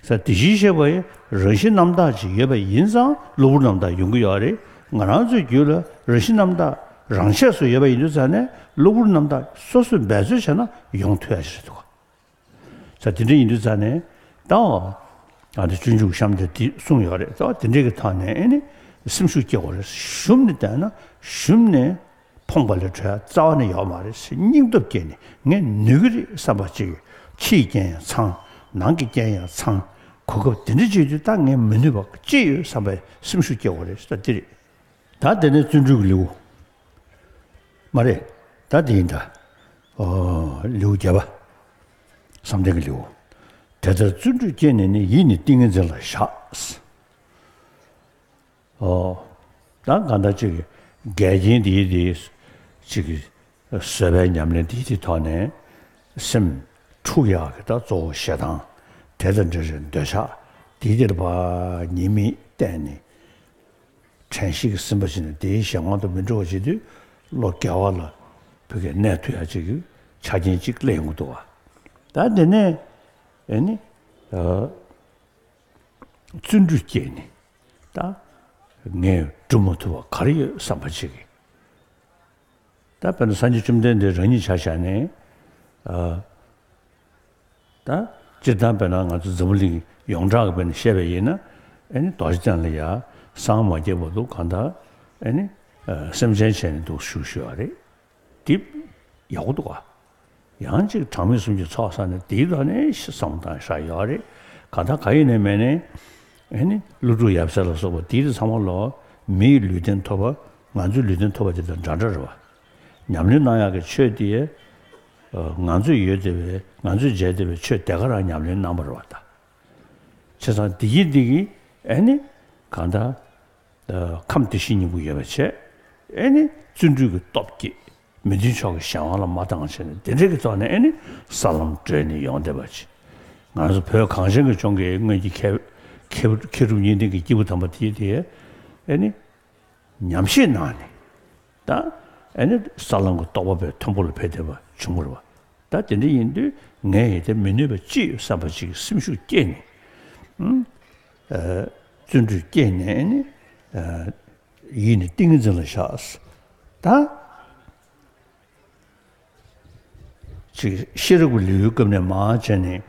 ས་དེ་བཞིན་གཤེགས་པ་ཡི་རང་བཞིན་རྣམ་དག་ཅིག་ཡོད་པ་ཡིན་ཙང་གློ་བུར་རྣམ་དག་ཡོང་གི་ཡོད་རེད། ང་རང་ཚོའི་རྒྱུད་ལ་རང་བཞིན་རྣམ་དག་རང་ཆས་སུ་ཡོད་པ་ཡིན་དུས་ཙང་ནས་གློ་བུར་རྣམ་དག་སོ་སོས་འབད་རྩོལ་བྱས་ན་ཡོང་ཐུབ་ཡ་ཞིག་རེད་འདུག་ས་དེ་འདྲ་ཡིན་དུས་ཙང་ནས་ད་ཨ་དེ་སྤྱོད་འཇུག་གཤམ་དེ་དེ་གསུངས་ཡོད་རེད། ད་དེ་འདྲའི་གི་ཐོག་ནས་ཨེ་ནི་སེམས་ཤུགས་སྐྱེ་དགོས་རེད། ཞུམ་ནས་བསྡད་ན་ཞུམ་ནས། ཕོངས་པ་ལས་གྲོལ་ཡ་རྩ་བ་ནས་ཡོད་མ་རེད་ཟེར་སྙིང་སྟོབས་སྐྱེས་ནས་ངས་ནུས་ཀྱི་རེད་བསམ་པ་ཅིག་ཕྱིའི་རྐྱེན་ཡང་ཚང་། ནང་གི་རྐྱེན་ཡང་ཚང་། གོ་སྐབས་དེ་འདྲ་ཅིག་དུས་ད་ངས་མི་ནུས་པ་ཅི་ཡོད་བསམ་པའི་སེམས་ཤུགས་སྐྱེ་དགོས་རེད་ཟེར་ད་འདི་རེད། ད་དེ་ནས་བརྩོན་འགྲུས་ཀྱི་ལེའུ། མ་རེད། ད་དེ་ཡིན་ད། ཨོ། ལེའུ་བརྒྱད་པ། བསམ་གཏན་གྱི་ལེའུ། དེ་ལྟར་བརྩོན་འགྲུས་བསྐྱེད་ནས་ནི། ཡིད་ནི་ཏིང་ངེ་འཛིན་ལ་བཞག་ཨོ། ད་གང་ལྟར་ཅིག་འགལ་རྐྱེན་དེའི་དེ་ཅིག་བཟོད་པའི་ཉམས་ལེན་དེའི་དེ་ཐོག་ནས་སེམས་འཁྲུག་ཡག་གི་ད་གཙོ་བོ་ཞེ་སྡང་དེ་དང་འབྲེལ་བའི་འདོད་ཆགས་དེའི་དེར་ཕར་ཉེས་དམིགས་བསྟན་ནས་དྲན་ཤེས་ཀྱིས་ཟིན་པ་བྱས་ནས་དེའི་གཞན་དབང་དུ་མི་འགྲོ་བ་བྱེད་དུས་བློ་དགེ་བ་ལ་བོད་སྐད་གནས་ཐུབ་ཡག་ཅིག་གི་ཆ་རྐྱེན་ཅིག་སླེབས་ཡོང་གི་འདུག་བ། ད་དེ་ནས་ཨེ་ནི་ཨ། བརྩོན་འགྲུས་བསྐྱེད་ནས་ད་ངས་སྒྲུབ་མ་ཐུབ་པ་ག་རེ་ཡོད་བསམ་པ་ཅིག་གིས། ད་དཔེར་ན་སངས་རྒྱས་བཅོམ་ལྡན་འདས་རང་ཉིད་ཆ་བཞག་ནས་ཨ། ད་སྤྱིར་བཏང་དཔེར་ན་ང་ཚོ་འཛམ་བུ་གླིང་ཡོངས་གྲགས་ཀྱི་དཔེར་ན་བཤད་པ་ཡིན་ན་ཨེ་ནི་རྡོ་རྗེ་གདན་ལ་ཡ་སངས་མ་རྒྱས་བར་དུ་གང་ལྟར་ཨེ་ནི་ཨ། སེམས་ཅན་བྱས་ནས་འདུག་བཞུགས་བཞུགས་པ་རེད། དེ་ཡག་པོ་འདུག་ག་ཡང་ཅིག་གྲངས་མེད་གསུམ་གྱི་ཚོགས་བསགས་ནས་དེའི་ཐོག་ནས་བསམ་བཏང་ཤག་ཡོད་རེད། གང་ལྟར་ག་ཡིན་ནའི་མིན་ནའི་ཨེ་ནི་ཀླུ་སྒྲུབ་ཡབ་སྲས་ལ་སོགས་པ་དེའི་ཚང་མ་ལོ་མིའི་ལུས་རྟེན་ཐོབ་པ་ང་ཚོའི་ལུས་རྟེན་ཐོབ་པ་དེ་དང་འདྲ་འདྲ་རེད་བ། ཉམས་ལེན་གནང་ཡག་གི་ཆོས་དེ་ང་ཚོས་ཡོད་བསྡད་པའི་ང་ཚོས་མཇལ་བསྡད་པའི་ཆོས་དེ་ག་རང་ཉམས་ལེན་གནང་བ་རེད་བ་ད། བྱས་ཙང་འདི་གིས་འདི་གིས་ཨེ་ནི་གང་ལྟར། ཨ། ཁམས་བདེ་གཤེགས་སྙིང་པོ་ཡོད་པ་བྱས། ཨེ་ནི་བརྩོན་འགྲུས་ཀྱི་སྟོབས་ཀྱིས་མི་མཐུན་ཕྱོགས་ཀྱི་གཞན་དབང་ལ་མ་བཏང་བྱས་ནས་དེ་འདྲའི་གི་ཐོག་ནས་ཨེ་ནི་ས་ལམ་བགྲོད་ནས་ཡོང་བསྡད་པ་ཅིག་ང་ཚོ་བོད་གངས་ཅན་གྱི་ལྗོངས་ཀྱི་སྔོན་གྱི་མཁས་མཁས་མཁས་གྲུབ་གཉིས་ལྡན་གྱི་སྐྱེས་བུ་དམ་པ་དེ་དེ་ཨེ་ནི་ཉམས་བཞེས་གནང་ནས་ད་ཨེ་ནི་ས་ལམ་གྱི་རྟོགས་པ་བས་མཐོན་པོ་ལ་ཕེབས་བསྡད་པ་བྱུང་བ་རེད་བ། ད་དེ་འདྲ་ཡིན་དུས་ངས་ཡིན་ཏེ་མི་ནུས་པ་ཅི་ཡོད་བསམ་པ་ཅིག་སེམས་ཤུགས་སྐྱེས་ནས་ཨུམ་ཨ་བརྩོན་འགྲུས་སྐྱེས་ནས་ཨེ་ནི་ཨ་ཡིད་ནི་ཏིང་ངེ་འཛིན་ལ་བཞག་ད། ཅིག་ཤེས་རབ་ཀྱི་ལེའུའི་སྐབས་ནས་མར་བྱས་ནས་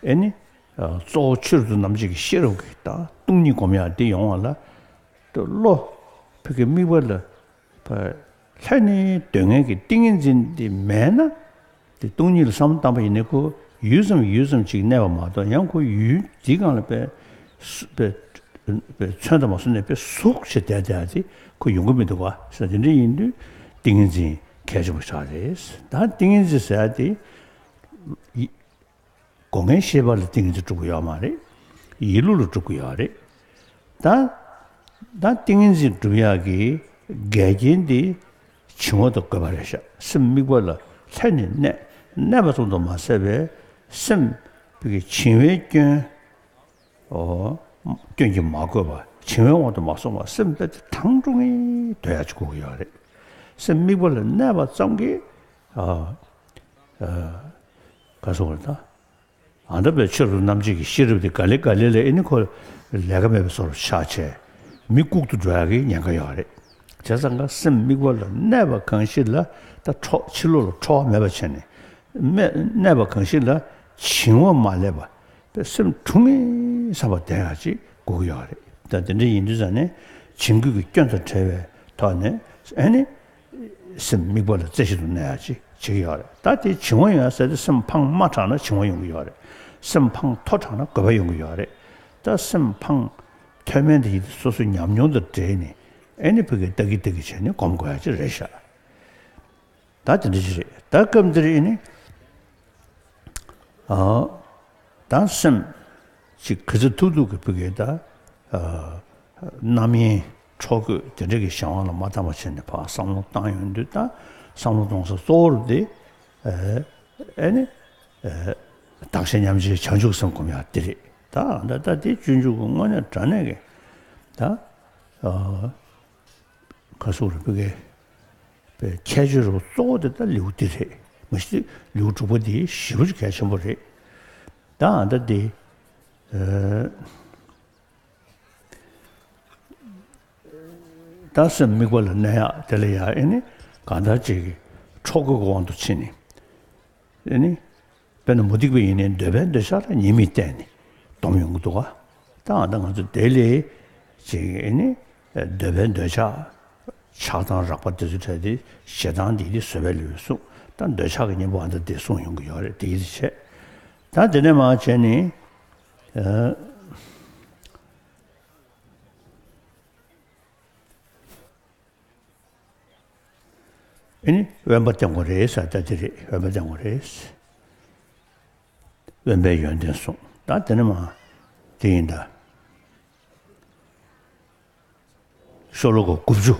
ཨེ་ནི་གཙོ་བོ་ཆོས་རབ་ཏུ་རྣམ་འབྱེད་ཀྱི་ཤེས་རབ་ཀྱི་ད་སྟོང་ཉིད་སྒོམ་ཡག་འདི་ཡོང་བ་ལ་ད་བློ་ཕ་གི་དམིགས་པ་ལ་ལྷན་ནེ་སྡོད་མཁན་གྱི་ཏིང་ངེ་འཛིན་འདི་མེད་ན་དེ་སྟོང་ཉིད་ལ་བསམ་བློ་བཏང་པ་ཡིན་ན་ཁོ་ཡུད་ཙམ་ཡུད་ཙམ་ཅིག་གནས་པ་མ་གཏོགས་ཡང་ཁོ་ཡུལ་འདིའི་སྒང་ལ་དཔེ་དཔེ་པའི་མཚོན་དུ་མ་སོང་ནས་དཔེ་ཟུག་བྱས་བསྡད་བསྡད་དེ་ཁོ་ཡོང་གི་མི་འདུག་བ་ཟེར་དེ་འདྲ་ཡིན་དུས་ཏིང་ངེ་འཛིན་གལ་ཆེན་པོ་ཆགས་རེད། ད་ཏིང་ངེ་འཛིན་ཟེར་ཡ་དེ་ཡི་སྒོ་ལྔའི་ཤེས་པ་ལ་ཏིང་ངེ་འཛིན་སྒྲུབ་ཀྱི་ཡོད་མ་རེད། ཡིད་བློ་ལ་སྒྲུབ་ཀྱི་ཡོད་རེད། ད་ད་ཏིང་ངེ་འཛིན་སྒྲུབ་ཡག་གི་འགལ་རྐྱེན་དེ་བྱིང་བ་དང་རྒོད་པ་རེད་ཤག་སེམས་དམིགས་པ་ལ་ལྷན་ནེ་གནས་གནས་པ་ཙམ་དུ་མ་ཟད་པའི་སེམས་ཕ་གི་བྱིང་བའི་སྐྱོན། ཨོ། སྐྱོན་གྱིས་མ་གོས་པ་བྱིང་བའི་དབང་དུ་མ་སོང་བ་སེམས་དཔེ་དེ་དྭངས་སྒྲོན་ངེ་སྡོད་ཡག་ཅིག་དགོས་ཀྱི་ཡོད་རེད། སེམས་དམིགས་པ་ལ་གནས་པ་ཙམ་གྱིས་ཨ་ཨ་ག་སོང་བ་ད་ཨ་འདྲ་པའི་ཆོས་རབ་རྣམ་འབྱེད་ཀྱི་ཤེས་རབ་དེ་ག་ལེ་ག་ལེ་ལ་ཨེ་ནི་ཁོ་ལས་ཀ་མེད་པའི་བཟོ་འདྲ་ཆགས་བྱས་མི་ལྐུགས་དུ་འགྲོ་ཡག་གི་ཉེན་ཁ་ཡོད་རེད། བྱས་ཙང་ཀ་སེམས་དམིགས་པ་ལ་གནས་པ་གང་ཞིག་ལ་ད་ཁྲོ་ཕྱི་ལོགས་ལ་ཁྲོ་བ་མེད་པ་བྱས་ནས་མེད་གནས་པ་གང་ཞིག་ལ་བྱིང་བ་མ་སླེབས་པ། པའི་སེམས་དྲུང་ངེ་ས་བ་བསྡད་ཡག་ཅིག་དགོས་ཀྱི་ཡོད་རེད། ད་དེ་འདྲ་ཡིན་དུས་ཙང་ནས་བྱིང་རྒོད་ཀྱི་སྐྱོན་དང་བྲལ་བའི་ཐོག་ནས་ཨེ་ནི་སེམས་དམིགས་པ་ལ་རྩེ་གཅིག་ཏུ་གནས་ཡག་ཅིག་བྱེད་ཀྱི་ཡོད་རེད། ད་དེ་བྱིང་བ་ཡོང་ཡག་ཟེར་ཏེ་སེམས་ཕངས་མ་དྲགས་ན་བྱིང་བ་ཡོང་གི་ཡོད་རེད། སེམས་ཕངས་མཐོ་དྲགས་ན་རྒོད་པ་ཡོང་གི་ཡོད་རེད། ད་སེམས་ཕངས་མཐོ་དམན་དེ་ཡིན་ཏེ་སོ་སོའི་ཉམས་མྱོང་དང་འབྲེལ་ནས་ཨེ་ནི་ཕ་གི་ལྟ་གི་ལྟ་གི་བྱས་ནས་སྒོམ་དགོས་ཡག་ཅིག་རེད་ཤག་ད་དེ་འདྲ་ཅིག་རེད། ད་སྐབས་འདིར་ཨེ་ནི། ཨ། ད་སེམས་ཅིག་ག་ཚོད་ཐུབ་ཐུབ་ཀྱི་ཕ་གི་ད། ཨ། རྣམ་གཡེང་འཕྲོ་རྒོད་དེ་འདྲ་གི་གཞན་དབང་ལ་མ་བཏང་བ་བྱས་ནས་ཕར་བསམ་བློ་བཏང་ཡོང་དུས་ད་བསམ་བློ་གཏོང་ས་གཙོ་བོར་དེ། ཨ། ཨེ་ནི། ཨ། བདག་གཞན་མཉམ་བརྗེའི་བྱང་ཆུབ་སེམས་སྒོམ་ཡག་དེ་རེད། ད་ད་ད་དེ་སྤྱོད་འཇུག་གི་དངོས་གནས་དྲང་གནས་ཀྱི་ད། ཨ། ག་སོགས་རེད་པས་ཀྱེ། པའི་ཁྱད་ཆོས་རུ་གཙོ་བོ་དེ་ད་ལེའུ་འདི་རེད། མ་གཞི་ལེའུ་དྲུག་པ་འདི་ཞེ་པོ་ཅིག་གལ་ཆེན་པོ་རེད། ད་ཨ་ད་འདི། ཨ། ད་སེམས་དམིགས་པ་ལ་གནས་ཡག་དེ་ལ་ཡང་ཨེ་ནི་གང་ལྟར་ཅིག་གི་འཕྲོ་རྒོད་ཀྱི་དབང་དུ་ཕྱིན་ནས། ཨེ་ནི། དཔེར་ན་མུ་སྟེགས་པ་ཡིན་ནའི་འདོད་པའི་འདོད་ཆགས་ལ་ཉེས་དམིགས་བསྟན་ནས་སྡོམ་ཡོང་གི་འདུག་ག་ད་ཨ་ད་ང་ཚོ་དེ་ལས་ཅིག་ཨེ་ནི་འདོད་པའི་འདོད་ཆགས་ཆགས་སྡང་རགས་པ་དེ་ཚོ་བྲལ་ཏེ་ཞེ་སྡང་འདི་དེ་བཟོད་པའི་ལུས་གསུངས། ད་འདོད་ཆགས་ཀྱི་གཉེན་པོ་ཨ་ད་དེ་གསུངས་ཡོང་གི་ཡོད་རེད། དེ་ཡིད་ཆེས། ད་དེ་ནས་མར་བྱས་ནས། ཨ། ཨེ་ནི་དབེན་པ་བསྟེན་དགོས་རེད་ཟེར་ད་དེ་རེད། དབེན་པ་བསྟེན་དགོས་རེད། དབེན་པའི་ཡོན་ཏན་གསུངས། ད་དེ་ནས་མར་དེ་ཡིན་ད། ཤོ་ལོ་ཀ་དགུ་བཅུ།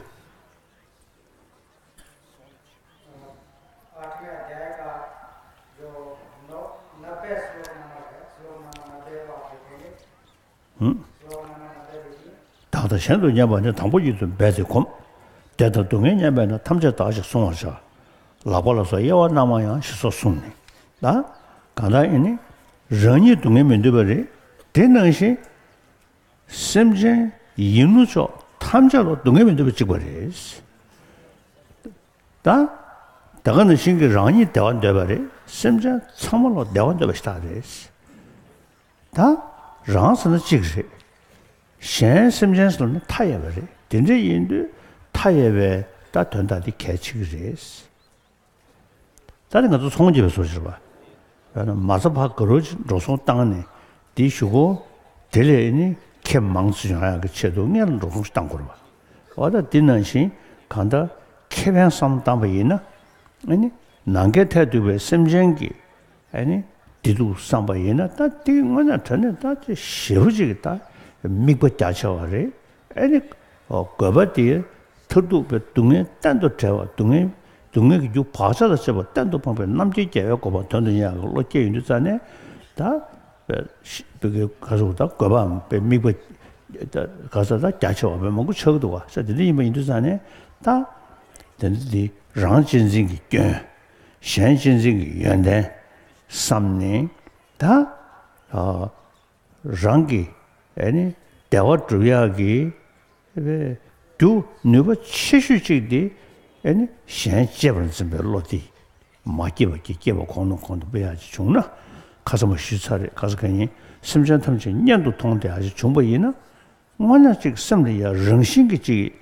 བདག་དང་གཞན་དུ་ཉམས་པ་ནི་དང་པོ་ཉིད་དུ་འབད་དེ་སྒོམ། བདེ་དང་སྡུག་བསྔལ་མཉམ་པས་ན་ཐམས་ཅད་བདག་ཅེས་གསུང་བར་བྱ། ལག་པ་ལ་སོགས་དབྱེ་བ་སྣ་མང་ཡང་ཞེས་སོགས་གསུངས་ནས། ད་གང་ལྟར་ཨེ་ནི་རང་ཉིད་སྡུག་བསྔལ་མི་འདོད་པ་རེད། དེ་ནང་བཞིན་སེམས་ཅན་ཡིན་ནོ་ཅོག་ཐམས་ཅད་ལ་སྡུག་བསྔལ་མི་འདོད་པ་གཅིག་པ་རེད། ད། ད་ག་ནང་བཞིན་གྱི་རང་ཉིད་བདེ་བ་འདོད་པ་རེད། སེམས་ཅན་ཚང་མ་ལ་བདེ་བ་འདོད་པ་ཞིག་ད་རེད། ད། རང་ཟེར་ན་གཅིག་རེད། གཞན་སེམས་ཅན་ཟེར་ན་མཐའ་ཡས་པ་རེད། དེ་འདྲ་ཡིན་དུས་མཐའ་ཡས་པའི་ད་དོན་དག་འདི་གལ་ཆེ་གི་རེད། ད་ནི་ང་ཚོ་ཚོང་རྒྱག་པའི་བཟོ་ཞིག་རེད་པ། ཡང་ན་མ་རྩ་ཕར་ག་རོ་ཅིག་འགྲོ་སོང་བཏང་ནས་དེའི་གཞུག་གུ་དེ་ལས་ནི་ཁེ་མང་ཙམ་ཡོང་ཡག་གི་ཆེད་དུ་སྔོན་ལ་འགྲོ་སོང་ཞིག་བཏང་དགོས་རེད་པ། འོ་ད་འདི་ནང་བཞིན་གང་ལྟར་ཁེ་ཕན་བསམ་བཏང་པ་ཡིན་ན་ཨ་ནི་ནམ་མཁའི་མཐས་གཏུགས་པའི་སེམས་ཅན་གྱི་ཨ་ནི་བདེ་སྡུག་བསམ་པ་ཡིན་ན་ད་དེ་དངོས་གནས་དྲང་གནས་ད་དེ་ཞེ་པོ་ཅིག་གི་ད་དམིགས་པ་རྒྱ་ཆེ་བ་རེད། ཨ་ནི་དགོས་པ་དེ་མཐར་ཐུག་པའི་སྡུག་བསྔལ་གཏན་དུ་བྲལ་བ། སྡུག་བསྔལ་སྡུག་བསྔལ་གྱི་རྒྱུ་བག་ཆགས་དང་བཅས་པ་གཏན་དུ་སྤངས་པའི་རྣམ་མཁྱེན་རྒྱལ་བའི་གོ་འཕང་དོན་དུ་གཉེར་ཡག་གི་བློ་སྐྱེས་ཡོང་དུས་ཙ་ནས་ད་ པའི་ག་ཟེར་ད་དགོས་པའམ་པའི་དམིགས་པ་ག་ཟེར་ད་རྒྱ་ཆེ་བ་པའི་མང་པོ་ཆགས་ཀྱི་འདུག་བ། ས་དེ་འདྲ་ཡིན་པ་ཡིན་དུས་ཙང་ནས་ད་དེ་འདྲ་འདི་རང་གཅེས་འཛིན་གྱི་སྐྱོན། གཞན་གཅེས་འཛིན་གྱི་ཡོན་ཏན་བསམ་ནས་ད་རང་གི་ཨེ་ནི་བདེ་བ་སྒྲུབ་ཡག་གི་རྒྱུ་ནུས་པ་ཆེ་ཤོས་གཅིག་དེ་ཨེ་ནི་གཞན་གཅེས་པར་འཛིན་པའི་བློ་དེ། མ་སྐྱེས་པ་སྐྱེ། སྐྱེས་པ་གོང་ནས་གོང་དུ་སྤེལ་ཡག་ཅིག་བྱུང་ན། ཁ་སང་མ་ཞུས་ཚར་རེད། ཁ་སང་ཁ་ཉིན་སེམས་ཅན་ཐམས་ཅད་གཉེན་དུ་མཐོང་དེ་ཡག་ཅིག་བྱུང་པ་ཡིན་ན། དངོས་གནས་ཅིག་སེམས་ལ་ཡ་རང་བཞིན་གྱི་ཅིག་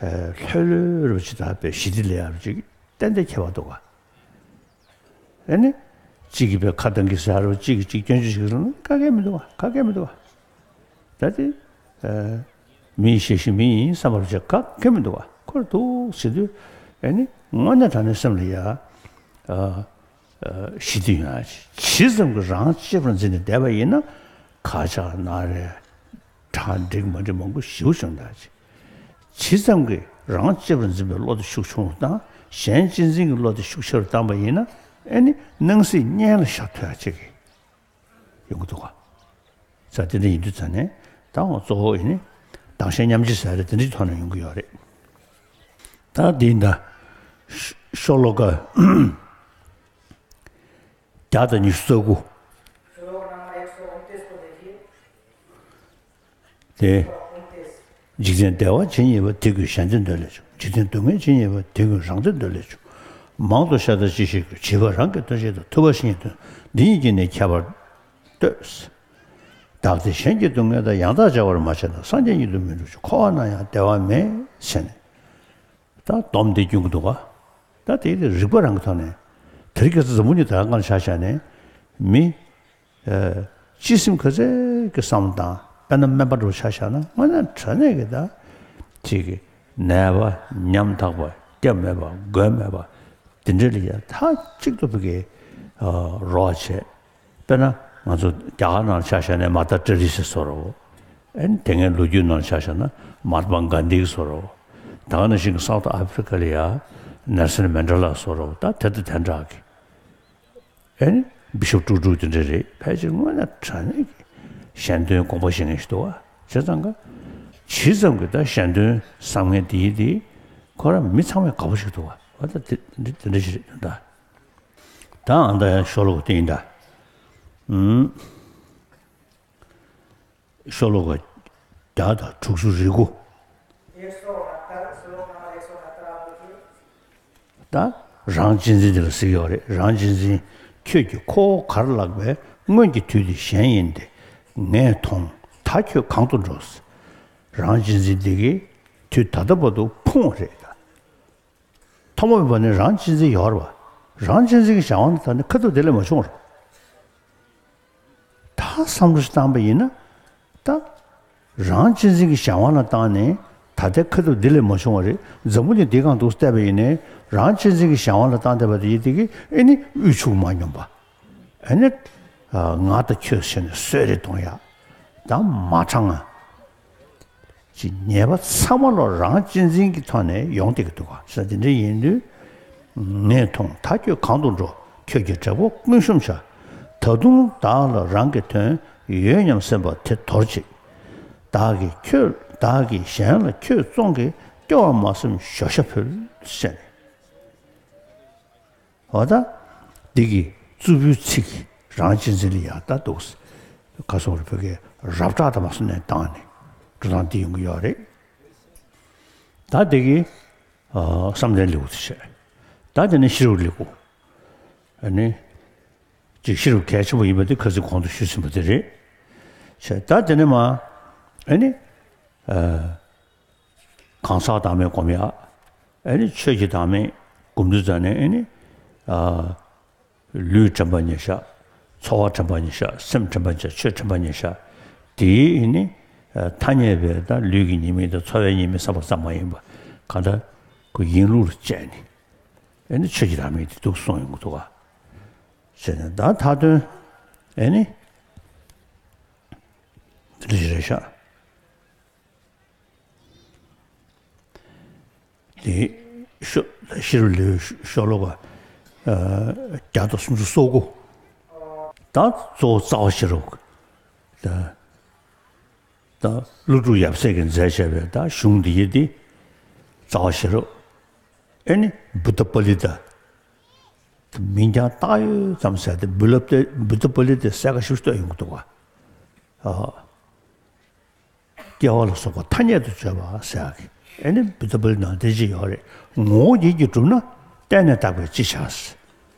ལྷོད་ལྷོད་རུ་ཅིག་ད་པའི་ཞི་བདེ་ལ་ཡ་རུ་ཅིག་ཏན་ཏན་ཁྱད་པར་འདུག་ག། ཨེ་ནི། གཅིག་གིས་པའི་ཁ་གདངས་ཀྱི་ཟེར་རུ་གཅིག་གིས་གཅིག་སྐྱོན་བརྗོད་ཞིག་ལ་ནི་ག་གེ་མི་འདུག་ག། ག་གེ་མི་འདུག་ག། ད་དེ། མིའི་ཤེས་བཞིན་མི་ཡིན་བསམ་པར་བྱ་ག་གེ་མི་འདུག་བ། ཁོར་འདུག་ཟེར་དུས་ཨེ་ནི་དངོས་གནས་དྲང་གནས་སེམས་ལ་ཡ། ཞི་བདེ་ཡོང་ཡ་ཅི་ཙམ་གྱིས་རང་གཅེས་པར་འཛིན་ནས་བསྡད་པ་ཡིན་ན་ཁ་ཆག་ན་རེ་གྲ་འགྲིག་མ་འགྲིག་མང་པོ་ཞེ་པོ་བྱུང་ད་ཅི། ཇི་ཙམ་གྱིས་རང་གཅེས་པར་འཛིན་པའི་བློ་དེ་ཤུགས་ཆུང་རུ་བཏང་། གཞན་གཅེས་འཛིན་གྱི་བློ་དེ་ཤུགས་ཆེ་རུ་བཏང་པ་ཡིན་ན་ཨེ་ནི་སྣང་སྲིད་གཉེན་ལ་བཞག་ཐུབ་ཡ་ཅིག་གི་ཡོང་གི་འདུག་ག། ས་དེ་འདྲ་ཡིན་དུས་ཙང་ནས་ད་འོ་གཙོ་བོ་ཡིན་ནི་བདག་གཞན་མཉམ་བརྗེ་ཟེར་རེད། དེ་འདྲའི་ཐོག་ནས་ཡོང་གི་ཡོད་རེད། ད་འདི་ཡིན་ད། ཤོ་ཤོ་ལོ་ཀ་བརྒྱ་དང་ཉི་ཤུ་རྩ་དགུ། དེ། འཇིག་རྟེན་བདེ་བ་ཇི་སྙེད་པ། དེ་ཀུན་གཞན་དོན་འདོད་ལས་བྱུང་། འཇིག་རྟེན་སྡུག་བསྔལ་ཇི་སྙེད་པ། དེ་ཀུན་རང་དོན་འདོད་ལས་བྱུང་། མང་དུ་བཤད་དང་ཅི་ཞིག་དགོས། བྱིས་པ་རང་གི་དོན་བྱེད་དང་། ཐུབ་པ་བཤེས་གཉེན་དོན། འདི་གཉིས་ཀྱིས་ནི་ཁྱད་པར་ལྟོས། བདག་བདེ་གཞན་གྱི་སྡུག་བསྔལ་དང་། ཡང་དག་བྱ་བར་མ་བྱས་ན། སངས་རྒྱས་ཉིད་དུ་མི་འགྲུབ་ཅིང་། འཁོར་བ་ན་ཡང་བདེ་བ་མེད། ཟེར་ནས། ད་སྡོམ་འདི་སྐྱོན་གྱི་འདུག་ག། ད་དེ་རིགས་པ་རང་གི་ཐོག་ནས་དེ་རིང་ཁ་སང་འཛམ་བུ་གླིང་ད་ག་ཆ་བཞག་ནས་མི། སྤྱི་སེམས་ག་ཚད་ཀྱི་བསམ་བློ་བཏང་། དཔེར་ན་སྨན་པ་འདྲ་བོ་ཆ་བཞག་ན་དངོས་གནས་དྲང་གནས་ཀྱི་ད་ཅིག་གི་ནད་པ་ཉམ་ཐག་པ་སྐྱབས་མེད་པ་མགོན་མེད་པ་དེ་འདྲ་ལ་ཡ་མཐའ་གཅིག་ཏུ་བུ་གི་རོགས་བྱས། དཔེར་ན་ང་ཚོ་རྒྱ་གར་ནང་ཆ་བཞག་ན་མ་ཏར་ཏྲེ་རི་སི་བཟོ་འདྲ་བོ། ཨེ་ནི་དེ་སྔའི་ལོ་རྒྱུས་ནང་ཆ་བཞག་ན་མ་ཧཱ་ཏ་མ་གྷན་དྷི་གི་བཟོ་འདྲ་བོ། ད་ག་ནང་བཞིན་གྱི་སའུ་ཐི་ཨ་ཧྥི་རི་ཀ་ལ་ཡ་ནེལ་སོན་མན་ཌེ་ལ་བཟོ་འདྲ་བོ། ད་དེ་དང་དེ་འདྲ་གི། ཨེ་ནི་བི་ཤོབ་ཀྲུག་ཀྲུག་དེ་འདྲ་རེད། ཕལ་ཆེར་དངོས་གནས་དྲང་གནས་ཀྱི་གཞན་དོན་དགོངས་པ་བཞེས་མཁན་ཞིག་འདུག་བ། བྱས་ཙང་ཀ་ཇི་ཙམ་གྱི་ད་གཞན་དོན་བསམ་མཁན་དེ་ཡིན་དེ་ཁོ་རང་མི་ཚང་མས་དགའ་པོ་ཞིག་འདུག་བ། འོ་ད་དེ་འདྲ་དེ་འདྲ་ཞིག་རེད་ད། ད་ཨ་ད་ཡང་ཤོ་ལོ་ཀ་དེ་ཡིན་ད། ཨུམ། ཤོ་ལོ་ཀ་བརྒྱ་དང་དྲུག་ཅུ་རེ་དགུ། ད་རང་གཅེས་འཛིན་དེ་ལ་ཟེར་གྱི་ཡོད་རེད། རང་གཅེས་འཛིན། ཁྱོད་ཀྱིས་ཁོ་བོ་གར་བརླག་པས། སྔོན་གྱི་དུས་འདི་གཞན་ཡིན་ཏེ། ངས་མཐོང་ད་ཁྱོད་གང་དུ་འགྲོ། རང་གཅེས་འཛིན་འདི་གིས་དུས་ད་ལྟ་བར་དུ་ཕུང་བ་རེད་ད། ཐོག་མ་མེད་པ་ནས་རང་གཅེས་འཛིན་ཡོད་རེད་བ། རང་གཅེས་འཛིན་གྱི་བྱ་བ་ནི་ད་ནི་ཁ་ཐུག་དེ་ལས་མ་བྱུང་བ་རེད། ད་བསམ་བློ་ཞིག་བཏང་པ་ཡིན་ན། ད་རང་གཅེས་འཛིན་གྱི་བྱ་བ་ལ་བཏང་ནས་ད་ལྟའི་ཁ་ཐུག་འདི་ལས་མ་བྱུང་བ་རེད། འཛམ་བུ་གླིང་འདི་སྒང་དུ་བལྟས་པ་ཡིན་ནའི་རང་གཅེས་འཛིན་གྱི་བྱ་བ་ལ་བཏང་བསྡད་པ་དེ་ཡིན་དེ་གི་ཨེ་ནི་དབུལ་ཕྱུག་མ་སྙོམས་པ། ཨེ་ནི་ང་དང་ཁྱོད་ཟེར་ནས་གསོད་རེས་གཏོང་ཡག་ད་མ་དྲང་ང་། ཅིག་ཉེས་པ་ཚང་མ་ལོ་རང་གཅེས་འཛིན་གྱི་ཐོག་ནས་ཡོང་བསྡད་ཀྱི་འདུག་ག། ས་དེ་འདྲ་ཡིན་དུས། ངས་མཐོང་ད་ཁྱོད་གང་དུ་འགྲོ། ཁྱོད་ཀྱི་དྲེགས་པ་ཀུན་ཤོམ་བྱ། ད་དུང་བདག་ལ་རང་གི་དོན་ཡོད་སྙམ་སེམས་པ་དེ་དོར་ཅིག། བདག་གིས་ཁྱོད་བདག་གིས་གཞན་ལ་ཁྱོད་བཙོང་གིས་སྐྱོ་བར་མ་བསམ་ཞོ་ཤ་ཕུལ་ཟེར་ནས། འོ་ད། འདི་གི་རྩུབ་པོའི་ཚིག་རང་གཅེས་འཛིན་ལ་ཡག་ད་འདུག། ཁ་སོག་རུ་བོད་སྐད་རབ་བསྒྲགས་དང་མ་སོ་ནས་བཏང་ནས་འགྲོ་སྟངས་འདི་ཡོང་གི་ཡོད་རེད། ད་འདི་གི་བསམ་གཏན་ལེའུ་དེ་བྱས། ད་དེ་ནས་ཤེས་རབ་ལེའུ། ཨ་ནི། ཅིག་ཤེས་རབ་གལ་ཆེན་པོ་ཡིན་པ་དེ་ཁ་སང་གོང་དུ་ཞུས་ཟིན་པ་དེ་རེད། བྱས་ད་དེ་ནས་མ། ཨ་ནི། གང་ཟག་བདག་མེད་སྒོམ་ཡག། ཨེ་ནི་ཆོས་ཀྱི་བདག་མེད་སྒོམ་དུས་ཙང་ནས་ཨེ་ནི། ལུས་དྲན་པ་ཉེར་བཞག། ཚོར་བ་དྲན་པ་ཉེར་བཞག། སེམས་དྲན་པ་ཉེར་བཞག། ཆོས་དྲན་པ་ཉེར་བཞག། དེའི་ཨེ་ནི། ཐ་སྙད་པའི་ད་ལུས་ཀྱི་ཉེས་དམིགས་དང་ཚོར་བའི་ཉེས་དམིགས་བསམ་པ་ཙམ་མ་ཡིན་པ། གང་ལྟར་ཁོ་ཡིན་ལུགས་ལ་དཔྱད་ནས། ཨེ་ནི་ཆོས་ཀྱི་བདག་མེད་དེ་འདུག་གསུངས་ཡོང་གི་འདུག་ག། ཟེར་ནས་ད་མཐའ་དོན། ཨེ་ནི། འདི་འདྲ་ཞིག་རེད་ཤག། དེ་ཤོ་ཤེས་རབ་ལེའུ་ཤོ་ལོ་ཀ་བརྒྱ་དང་སུམ་ཅུ་སོ་དགུ། ད་གཙོ་བོ་རྩ་བ་ཤེས་རབ་ ད་ད་ཀླུ་སྒྲུབ་ཡབ་སྲས་ཀྱིས་མཛད་བྱས་པའི་ད་གཞུང་འདི་ཡི་འདི་རྩ་བ་བཞི་རུ། ཨེ་ནི་བུདྡྷ་པཱ་ལི་ཏ། མིང་རྐྱང་བཏགས་ཡོད་ཙམ་ཟེར་ཏེ་བུ་ལབ་སྟེ་བུདྡྷ་པཱ་ལི་ཏའི་གསལ་ཁ་ཞིབ་ཏུ་ཡོང་གི་འདུག་ག་ཨ། སྐྱེ་བ་ལ་སོགས་པ་ཐ་སྙད་དུ་བརྗོད་པ་ཟེར་ཡག་གི། ཨེ་ནི་བུདྡྷ་པཱ་ལི་ཏའི་ནང་དེ་ཅི་ཡོད་རེད། ངོ་བོ་ཉིད་ཀྱིས་གྲུབ་ན་བརྟེན་ནས་བཏགས་པའི་ཅི་བྱ།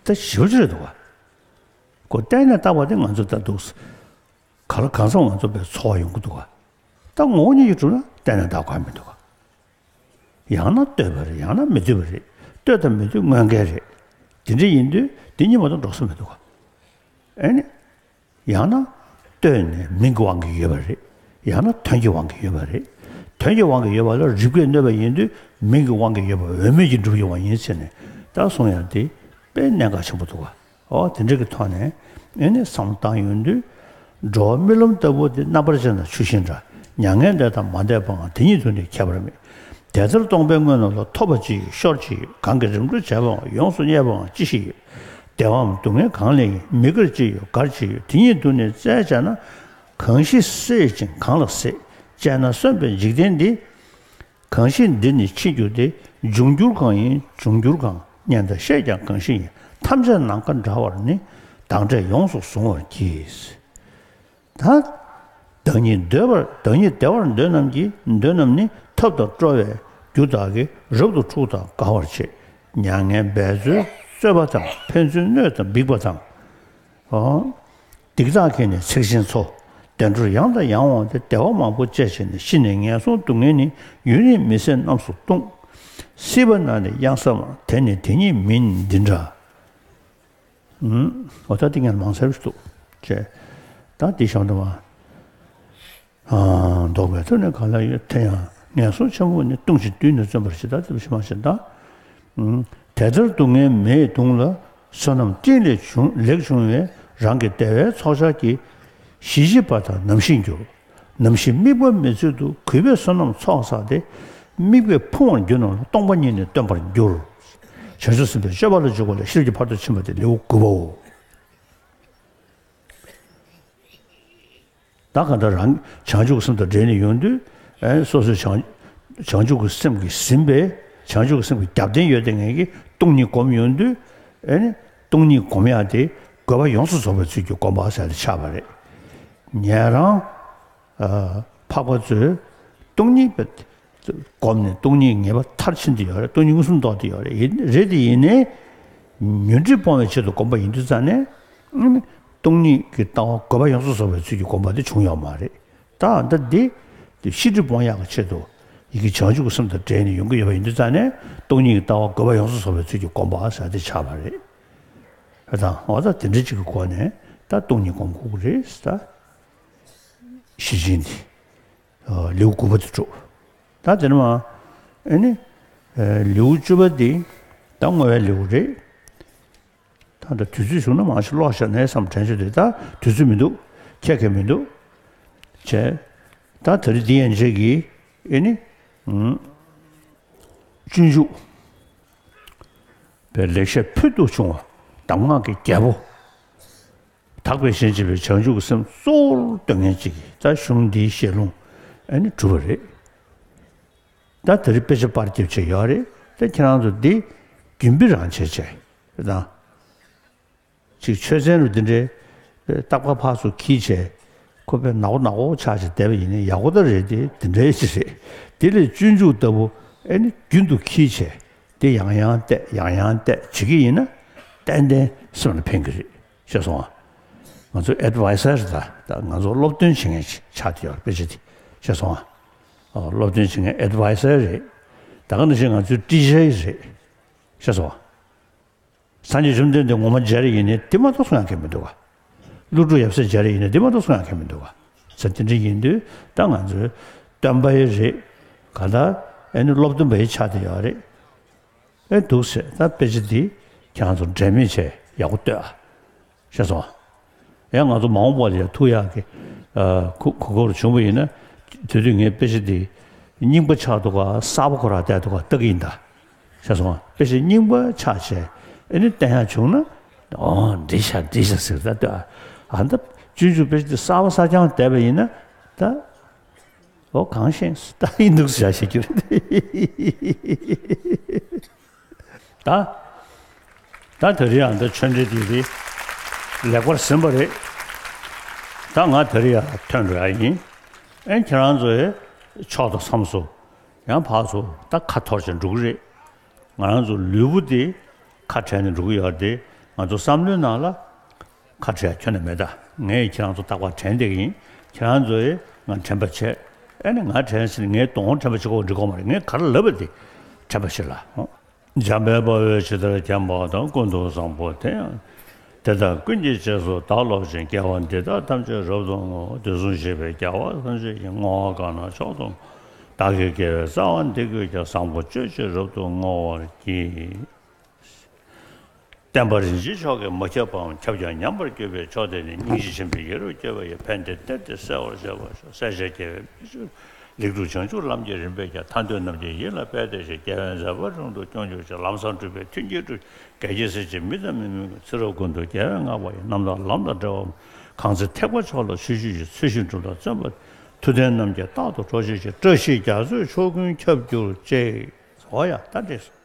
ད་ཞིབ་ཅིག་རེད་འདུག་ག་ཁོ་བརྟེན་ནས་བཏགས་པ་དེ་ང་ཚོ་ད་འདུག་ག་ལ་གང་འཚམ་ང་ཚོ་བའི་ཚོར་བ་ཡོང་གི་འདུག་ག་ད་ངོ་བོ་ཉིད་ཀྱིས་གྲུབ་ན་བརྟེན་ནས་བཏགས་གང་མི་འདུག་ག་ཡང་ན་ལྟོས་པ་རེད། ཡང་ན་མི་ལྟོས་པ་རེད། ལྟོས་དང་མི་ལྟོས་དངོས་འགལ་རེད། དེ་འདྲ་ཡིན་དུས་དེ་གཉིས་མ་གཏོགས་འགྲོ་ས་མི་འདུག་ག་ཨེ་ནི། ཡང་ན་ལྟོས་ནས་མིང་གི་དབང་གིས་ཡོད་པ་རེད། ཡང་ན་དོན་གྱི་དབང་གིས་ཡོད་པ་རེད། དོན་གྱི་དབང་གིས་ཡོད་པ་ལ་རིགས་པས་གནོད་པ་ཡིན་དུས་མིང་གི་དབང་གིས་ཡོད་པ་འོས་མིན་གྱིས་འགྲུབ་ཡོང་བ་ཡིན་ཟེར་ནས་ད་གསུང་ཡག་དེ་དཔེ་གནད་འགག་ཆེན་པོ་འདུག་ག་འོ་དེ་འདྲ་གི་ཐོག་ནས་ཨེ་ནི་བསམ་བློ་བཏང་ཡོང་དུས། འགྲོ་བ་རྨི་ལམ་ལྟ་བུ་དེ་རྣམ་པར་ཅན་དང་ཆུ་ཤིང་འདྲ། མྱ་ངན་འདས་དང་མ་འདས་པའང་དེ་ཉིད་དུ་ནི་ཁྱད་པར་མེད། དེ་ལྟར་སྟོང་པའི་དངོས་རྣམས་ལ་ཐོབ་པ་ཅི་ཡོད་ཤོར་ཅི་ཡོད། གང་གིས་རིམ་གྲོ་བྱས་པའང་ཡོངས་སུ་བརྙེས་པའང་ཅི་ཞིག་ཡོད། བདེ་བའམ་སྡུག་བསྔལ་གང་ལས་ཡིན། མི་དགར་ཅི་ཡོད་དགར་ཅི་ཡོད། དེ་ཉིད་དུ་ནི་བཙལ་བྱས་ན། གང་ཞིག་སྲེད་ཅིང་གང་ལ་སྲེད་བཅས་ན་གསོན་པའི་འཇིག་རྟེན་འདི། གང་ཞིག་འདིར་ནི་འཆི་འགྱུར་ཏེ། འབྱུང་འགྱུར་གང་ཡིན་འབྱུང་འགྱུར་གང་། བརྙས་དང་ཤེས་ཀྱང་གང་ཞིག་ཡིན། ཐམས་ཅད་ནམ་མཁའ་འདྲ་བར་ནི། བདག་འདྲས་ཡོངས་སུ་གཟུང་བར་གྱིས། ད། བདག་ཉིད་འདོད་པར་བདག་ཉིད་བདེ་བར་འདོད་རྣམས་ཀྱི་འདོད་རྣམས་ནི་ཐབས་དང་སྤྲོ་བའི་རྒྱུ་དག་གིས་རབ་ཏུ་འཁྲུགས་དང་དགའ་བར་བྱེད། མྱ་ངན་འབད་རྩོལ་རྩོད་པ་དང་ཕན་ཚུན་གནོད་དང་འབིགས་པ་དང་། ཨོ། སྡིག་བདག་གིས་ནི་འཚིག་ཅིང་འཚོ། བདེ་འགྲོར་ཡང་དང་ཡང་འོངས་ཏེ། བདེ་བ་མང་པོ་སྤྱད་བྱས་ནས། ཤི་ནས་ངན་སོང་སྡུག་བསྔལ་ནི། ཡུན་རིང་མི་བཟད་རྣམས་སུ་ལྟུང་། སྲིད་པ་ན་ནི་གཡང་ས་མང་། དེ་ནི་དེ་ཉིད་མིན་འདི་འདྲ། ཨུམ། འོ་ད་འདི་ངས་མང་ཚར་ཞིག་འདུག་ཅེས། ད་འདི་གཤམ་དུ་མ། ཨ། ལྡོག་པའི་ཐོག་ནས་གང་ལ་ཡོད་དེ་ཡང་ངན་སོང་ཆེན་པོ་ནི། ལྟུང་ཞིང་འདུས་ནས་བརྩོན་པར་བྱེད། ད་དེ་བཞིན་མ་བྱེད་ད། ཨུམ། དེ་ལྟར་སྡུག་བསྔལ་མེ་ཡིས་གདུངས་ལ་སོ་ནམ་སྤྲིན་ལས་བྱུང་ལེགས་བྱུང་བས། རང་གི་བདེ་བའི་ཚོགས་ཆར་གྱིས། ཞི་བྱེད་པ་དག་ནམ་ཞིག་འགྱུར། ནམ་ཞིག་དམིགས་པ་མི་འཚོལ་དུ། གུས་པས་བསོད་ནམས་ཚོགས་བསགས་ཏེ། དམིགས་པས་ཕུང་བར་འགྱུར་རྣམས་ལ། སྟོང་པ་ཉིད་ནི་སྟོན་པར་འགྱུར། བྱང་ཆུབ་སེམས་དཔའི་སྤྱོད་པ་ལ་འཇུག་པ་ལས། ཤེས་རབ་ཀྱི་ཕ་རོལ་ཏུ་ཕྱིན་པ་སྟེ་ལེའུ་དགུ་པའོ། ད་གང་ལྟར་རང་བྱང་ཆུབ་ཀྱི་སེམས་དང་འབྲེལ་ནས་ཡོང་དུས། ཨེ་སོ་སོའི་བྱང་བྱང་ཆུབ་ཀྱི་སེམས་ཀྱིས་ཟིན་པའི་བྱང་ཆུབ་ཀྱི་སེམས་ཀྱི་རྒྱབ་རྟེན་ཡོད་དེ་ངེད་ཀྱིས་སྟོང་ཉིད་སྒོམ་ཡོང་དུས། ཨེ་ནི་སྟོང་ཉིད་སྒོམ་ཡག་དེ་དགོས་པ་ཡོངས་སུ་རྫོགས་པའི་ཚུལ་གྱིས་སྒོམ་པ་ཟེར་ཏེ་ཆགས་པ་རེད། ཉན་རང་། ཨ། འཕགས་པ་ཚོས་སྟོང་ཉིད་པའི་སྒོམ་ནས་སྟོང་ཉིད་ངེས་པ་མཐར་ཕྱིན་ཏེ་ཡོད་རེད། སྟོང་ཉིད་མངོན་སུམ་རྟོགས་ཏེ་ཡོད་རེད། ཡིན་རེད་དེ་ཡིན་ནའི་ཉོན་སྒྲིབ་སྤོང་བའི་ཆེད་དུ་སྒོམ་པ་ཡིན་དུས་ཙང་ནས། སྟོང་ཉིད་ཀྱི་ལྟ་བ་དགོས་པ་ཡོངས་སུ་རྫོགས་པའི་ཚུལ་གྱིས་སྒོམ་པ་དེ་བྱུང་ཡོད་མ་རེད། ད་ལྟ་འདི་དེ་ཤེས་སྒྲིབ་སྤོང་ཡག་གི་ཆེད་དུ་ཡི་གེ་བྱང་ཆུབ་ཀྱི་སེམས་དང་འབྲེལ་ནས་ཡོང་གི་ཡོད་པ་ཡིན་དུས་ཙང་ནས། སྟོང་ཉིད་ཀྱི་ལྟ་བ་དགོས་པ་ཡོངས་སུ་རྫོགས་པའི་ཚུལ་གྱིས་སྒོམ་པ་ཟེར་དེ་ཆགས་པ་རེད། ཨ་དང་འོ་ད་དེ་འདྲ་ཅིག་གི་སྒོ་ནས་ད་སྟོང་ཉིད་སྒོམ་དགོས་ཀྱི་རེད་ད། ཤེར་ཕྱིན་འདི། ཨ། ལེའུ་དགུ་པ་དེ་གྲུབ། ད་དེ་ནས་མ། ཨེ་ནི། ཨ། ལེའུ་བཅུ་པ་འདི་ད་བསྔོ་བའི་ལེའུ་རེད། ད་ལྟ་དུས་ཚོད་བྱུང་ན་མང་ཞིག་ཀློག་བཞག་ནས་བསམ་དྲན་བྱུང་དེ། ད་དུས་ཚོད་མི་འདུག་ཁྱད་ཁྱད་མི་འདུག་བྱས། ད་དེ་རིང་འདི་ཡན་ཆད་ཀྱི་ཨེ་ནི། ཨུམ། སྤྱོད་འཇུག་པའི་ལེགས་བཤད་ཕུལ་དུ་བྱུང་བ་གདམས་ངག་གི་རྒྱལ་པོ། དག་པའི་ཞིང་བྱེད་པའི་བྱང་ཆུབ་ཀྱི་སེམས་གཙོ་བོར་འདོད་མཁན་ཅིག་གིས་ད་གཞུང་འདིའི་ཞལ་ལུང་ཨ་ནི་གྲུབ་པ་རེད། ད་དེ་རིང་དཔེ་ཆ་པར་རྒྱབ་བྱས་ཡོད་རེད། ད་ཁྱེད་རང་ཚོ་འདི་རྒྱུན་སྤེལ་རང་བྱས་བྱས་དང་། ཅིག་ཆོས་ཚན་རུ་འདི་འདྲའི་རྟག་པར་ཕར་ཚུར་འཁྱེར་བྱས། ཁོ་པས་ནག་པོ་ནག་པོ་ཆགས་བྱས་བསྡད་པ་ཡིན་ན་ཡག་པོ་ད་རེད་དེ། དེ་འདྲའི་ཅིག་རེད། དེ་ལས་སྤྱོད་འཇུག་ལྟ་བུ་ཨ་ནི་རྒྱུན་དུ་འཁྱེར་བྱས། དེ་ཡང་ཡང་བལྟས་ཡང་ཡང་བལྟས་བྱེད་ཀྱི་ཡིན་ན་ཏན་ཏན་སེམས་ལ་ཕན་གྱི་རེད། ཤེས་སོང་ཨ། ང་ཚོ་ཨེ་ཌི་ཝའི་ཟར་རེད། ད་ང་ཚོ་སློབ་སྟོན་བྱེད་མཁན་ཅིག་ཆགས་བསྡད་ཡོད་རེད། དཔེ་ཆ་དེ་ཤེས་སོང་ཨ། ཨོ། སློབ་སྟོན་བྱེད་མཁན་ཨེ་ཌི་ཝའི་ཟར་རེད། ད་ག་ནང་བཞིན་ང་ཚོའི་ཊི་ཅར་རེད། ཤེས་སོང་ཨ། སངས་རྒྱས་བཅོམ་ལྡན་འདས་ངོ་མ་མཇལ་རེ་ཡིན་ནའི་དེ་མ་གཏོགས་གསུང་ཡག་གང་མི་འདུག་ག་ཀླུ་སྒྲུབ་ཡབ་སྲས་མཇལ་རེ་ཡིན་ནའི་དེ་མ་གཏོགས་གསུང་ཡག་གང་མི་འདུག་ག་ཟེར། དེ་འདྲ་ཡིན་དུས་ད་ང་ཚོའི་སྟོན་པ་ཡི་རེད། ག་ད་ཨེ་ནི་སློབ་སྟོན་པ་ཡི་ཆགས་བསྡད་ཡོད་རེད། ཨེ་འདུག་ཟེར། ད་དཔེ་ཆ་འདི་ཁྱེད་རང་ཚོ་འབྲལ་མེད་བྱས་ཡག་པོ་ལྟོས་ཨ། ཤེས་སོང་ཨ། ཡང་ང་ཚོ་མ་འོངས་པ་ལ་ཡང་ཐུག་ཡག་གི་ཨ་གོ་གོ་སྐབས་བྱུང་བ་ཡིན་ན། དེ་དུས་ངའི་དཔེ་ཆ་འདི་རྙིང་པ་ཆགས་འདུག་ག་གསར་པ་ཁོ་རང་བསྡད་འདུག་ག་ལྟ་གི་ཡིན་ད། ཤེས་སོང་ཨ། དཔེ་ཆ་རྙིང་པ་ཆགས་བྱས་ཨེ་ནི་བསྟན་ཡག་བྱུང་ན། ཨོ་འདི་ཤ་འདི་ཤ་ཟེར་ད་ལྟོས་ཨ། ཨ་ད་ སྤྱོད་འཇུག་དཔེ་ཆ་འདི་གསར་པ་གསར་རྐྱང་བལྟས་པ་ཡིན་ན་ད། འོ་གང་ཤེས་ད་ཡིན་འདུག་ཟེར་ཞིག་གྱུར། ད། ད་དེ་རིང་ཡང་འདི་ཆོས་འབྲེལ་འདི་རེད། ལེགས་པར་ཟིན་པ་རེད། ད་ང་དེ་རིང་ཡང་ཐོན་འགྲོ་ཡ་ཡིན། ཨེ་ཁྱེད་རང་ཚོ་ཡི་ཕྱོགས་དང་བསམ་སོ། ཡང་ཕར་ཚུར་ད་ཁ་འཐོར་ཞིང་འགྲོ་གི་རེད། ང་རང་ཚོ་ལུས་པོ་འདི་ཁ་བྲལ་ནས་འགྲོ་གི་ཡོད་རེད་དེ། ང་ཚོ་བསམ་བློའི་ནང་ལ་ཁ་བྲལ་ཁྱོན་ནས་མེད། ད་ངས་ཁྱེད་རང་ཚོ་རྟག་པར་དྲན་བསྡད་ཀྱི་ཡིན། ཁྱེད་རང་ཚོ་ཡིས་ང་དྲན་པ་བྱེད། ཨེ་ནི་ང་དྲན་ཟིན་ངའི་གདོང་དྲན་པ་བྱེད་དགོས་འགྲིག་གོ་མ་རེད། ངས་ག་རེ་ལབ་པ་དེ་དྲན་པ་བྱེད་ལ། འཇམ་དཔལ་དཔའ་བོས་ཇི་ལྟར་མཁྱེན་པ་དང་། ཀུན་ཏུ་བཟང་པོ་དེ་ཡང་དེ་དག་ཀུན་གྱི་རྗེས་སུ་བདག་སློབ་ཅིང་། དགེ་བ་འདི་དག་ཐམས་ཅད་རབ་ཏུ་བསྔོ། དུས་གསུམ་གཤེགས་པའི་རྒྱལ་བ་ཐམས་ཅད་ཀྱིས། བསྔོ་བ་གང་རུང་མཆོག་ཏུ་བདག་གི་དགེ་བའི་རྩ་བ་འདི་ཀུན་ཀྱང་། བཟང་པོ་སྤྱོད་ཕྱིར་རབ་ཏུ་བསྔོ་བར་བགྱི། བསྟན་པ་རིན་ཆེན་མཆོག་གི་མ་ཁྱབ་པའམ་ཁྱབ་ཀྱང་ཉམས་པར་གྱུར་པའི་མཆོག་དེ་ནི། སྙིང་རྗེ་ཆེན་པོའི་ཡེ་རུ་སྐྱེ་བ་ཡི། ཕན་བདེའི་གཏེར་དེ་གསལ་བར་བྱེད་པར་ཤོག། སྲས་ཆེན་རྒྱལ་བའི་མིག་ཆུ་ལེགས་གྲུབ་བྱང་ཆུབ་ལམ་གྱི་རིམ་པས་ཀྱང་། ཐར་འདོད་རྣམས་ཀྱི་ཡིད་ལ་དཔལ་དེ་བཞིན། རྒྱལ་བའི་མཛད་པ་རབ་ཏུ་སྐྱོང་གྱུར་ཅིག། ལམ་བཟང་སྒྲུབ་པའི་མཐུན་རྐྱེན་སྒྲུབ། གལ་ཆེ་སྲིད་ཅིག་མི་དང་མི་མིན་ཀུན། ཚེ་རབས་ཀུན་ཏུ་རྒྱལ་བས་བསྔགས་པ་ཡི། རྣམ་དག་ལམ་དང་འབྲེལ་བ་མེད། གང་ཚེ་ཐེག་པ་མཆོག་ལ་ཆོས་སྤྱོད་ཅིང་། ཚུལ་བཞིན་སྒྲུབ་ལ་བརྩོན་པ། མཐུ་ལྡན་རྣམས་ཀྱིས་རྟག་ཏུ་གྲོགས་བྱེད་ཅིང་། བཀྲ་ཤིས་རྒྱ་མཚོས་ཕྱོགས་ཀུན་ཁྱབ་གྱུར་ཅིག། འོ་ཡ་ད་འགྲིགས་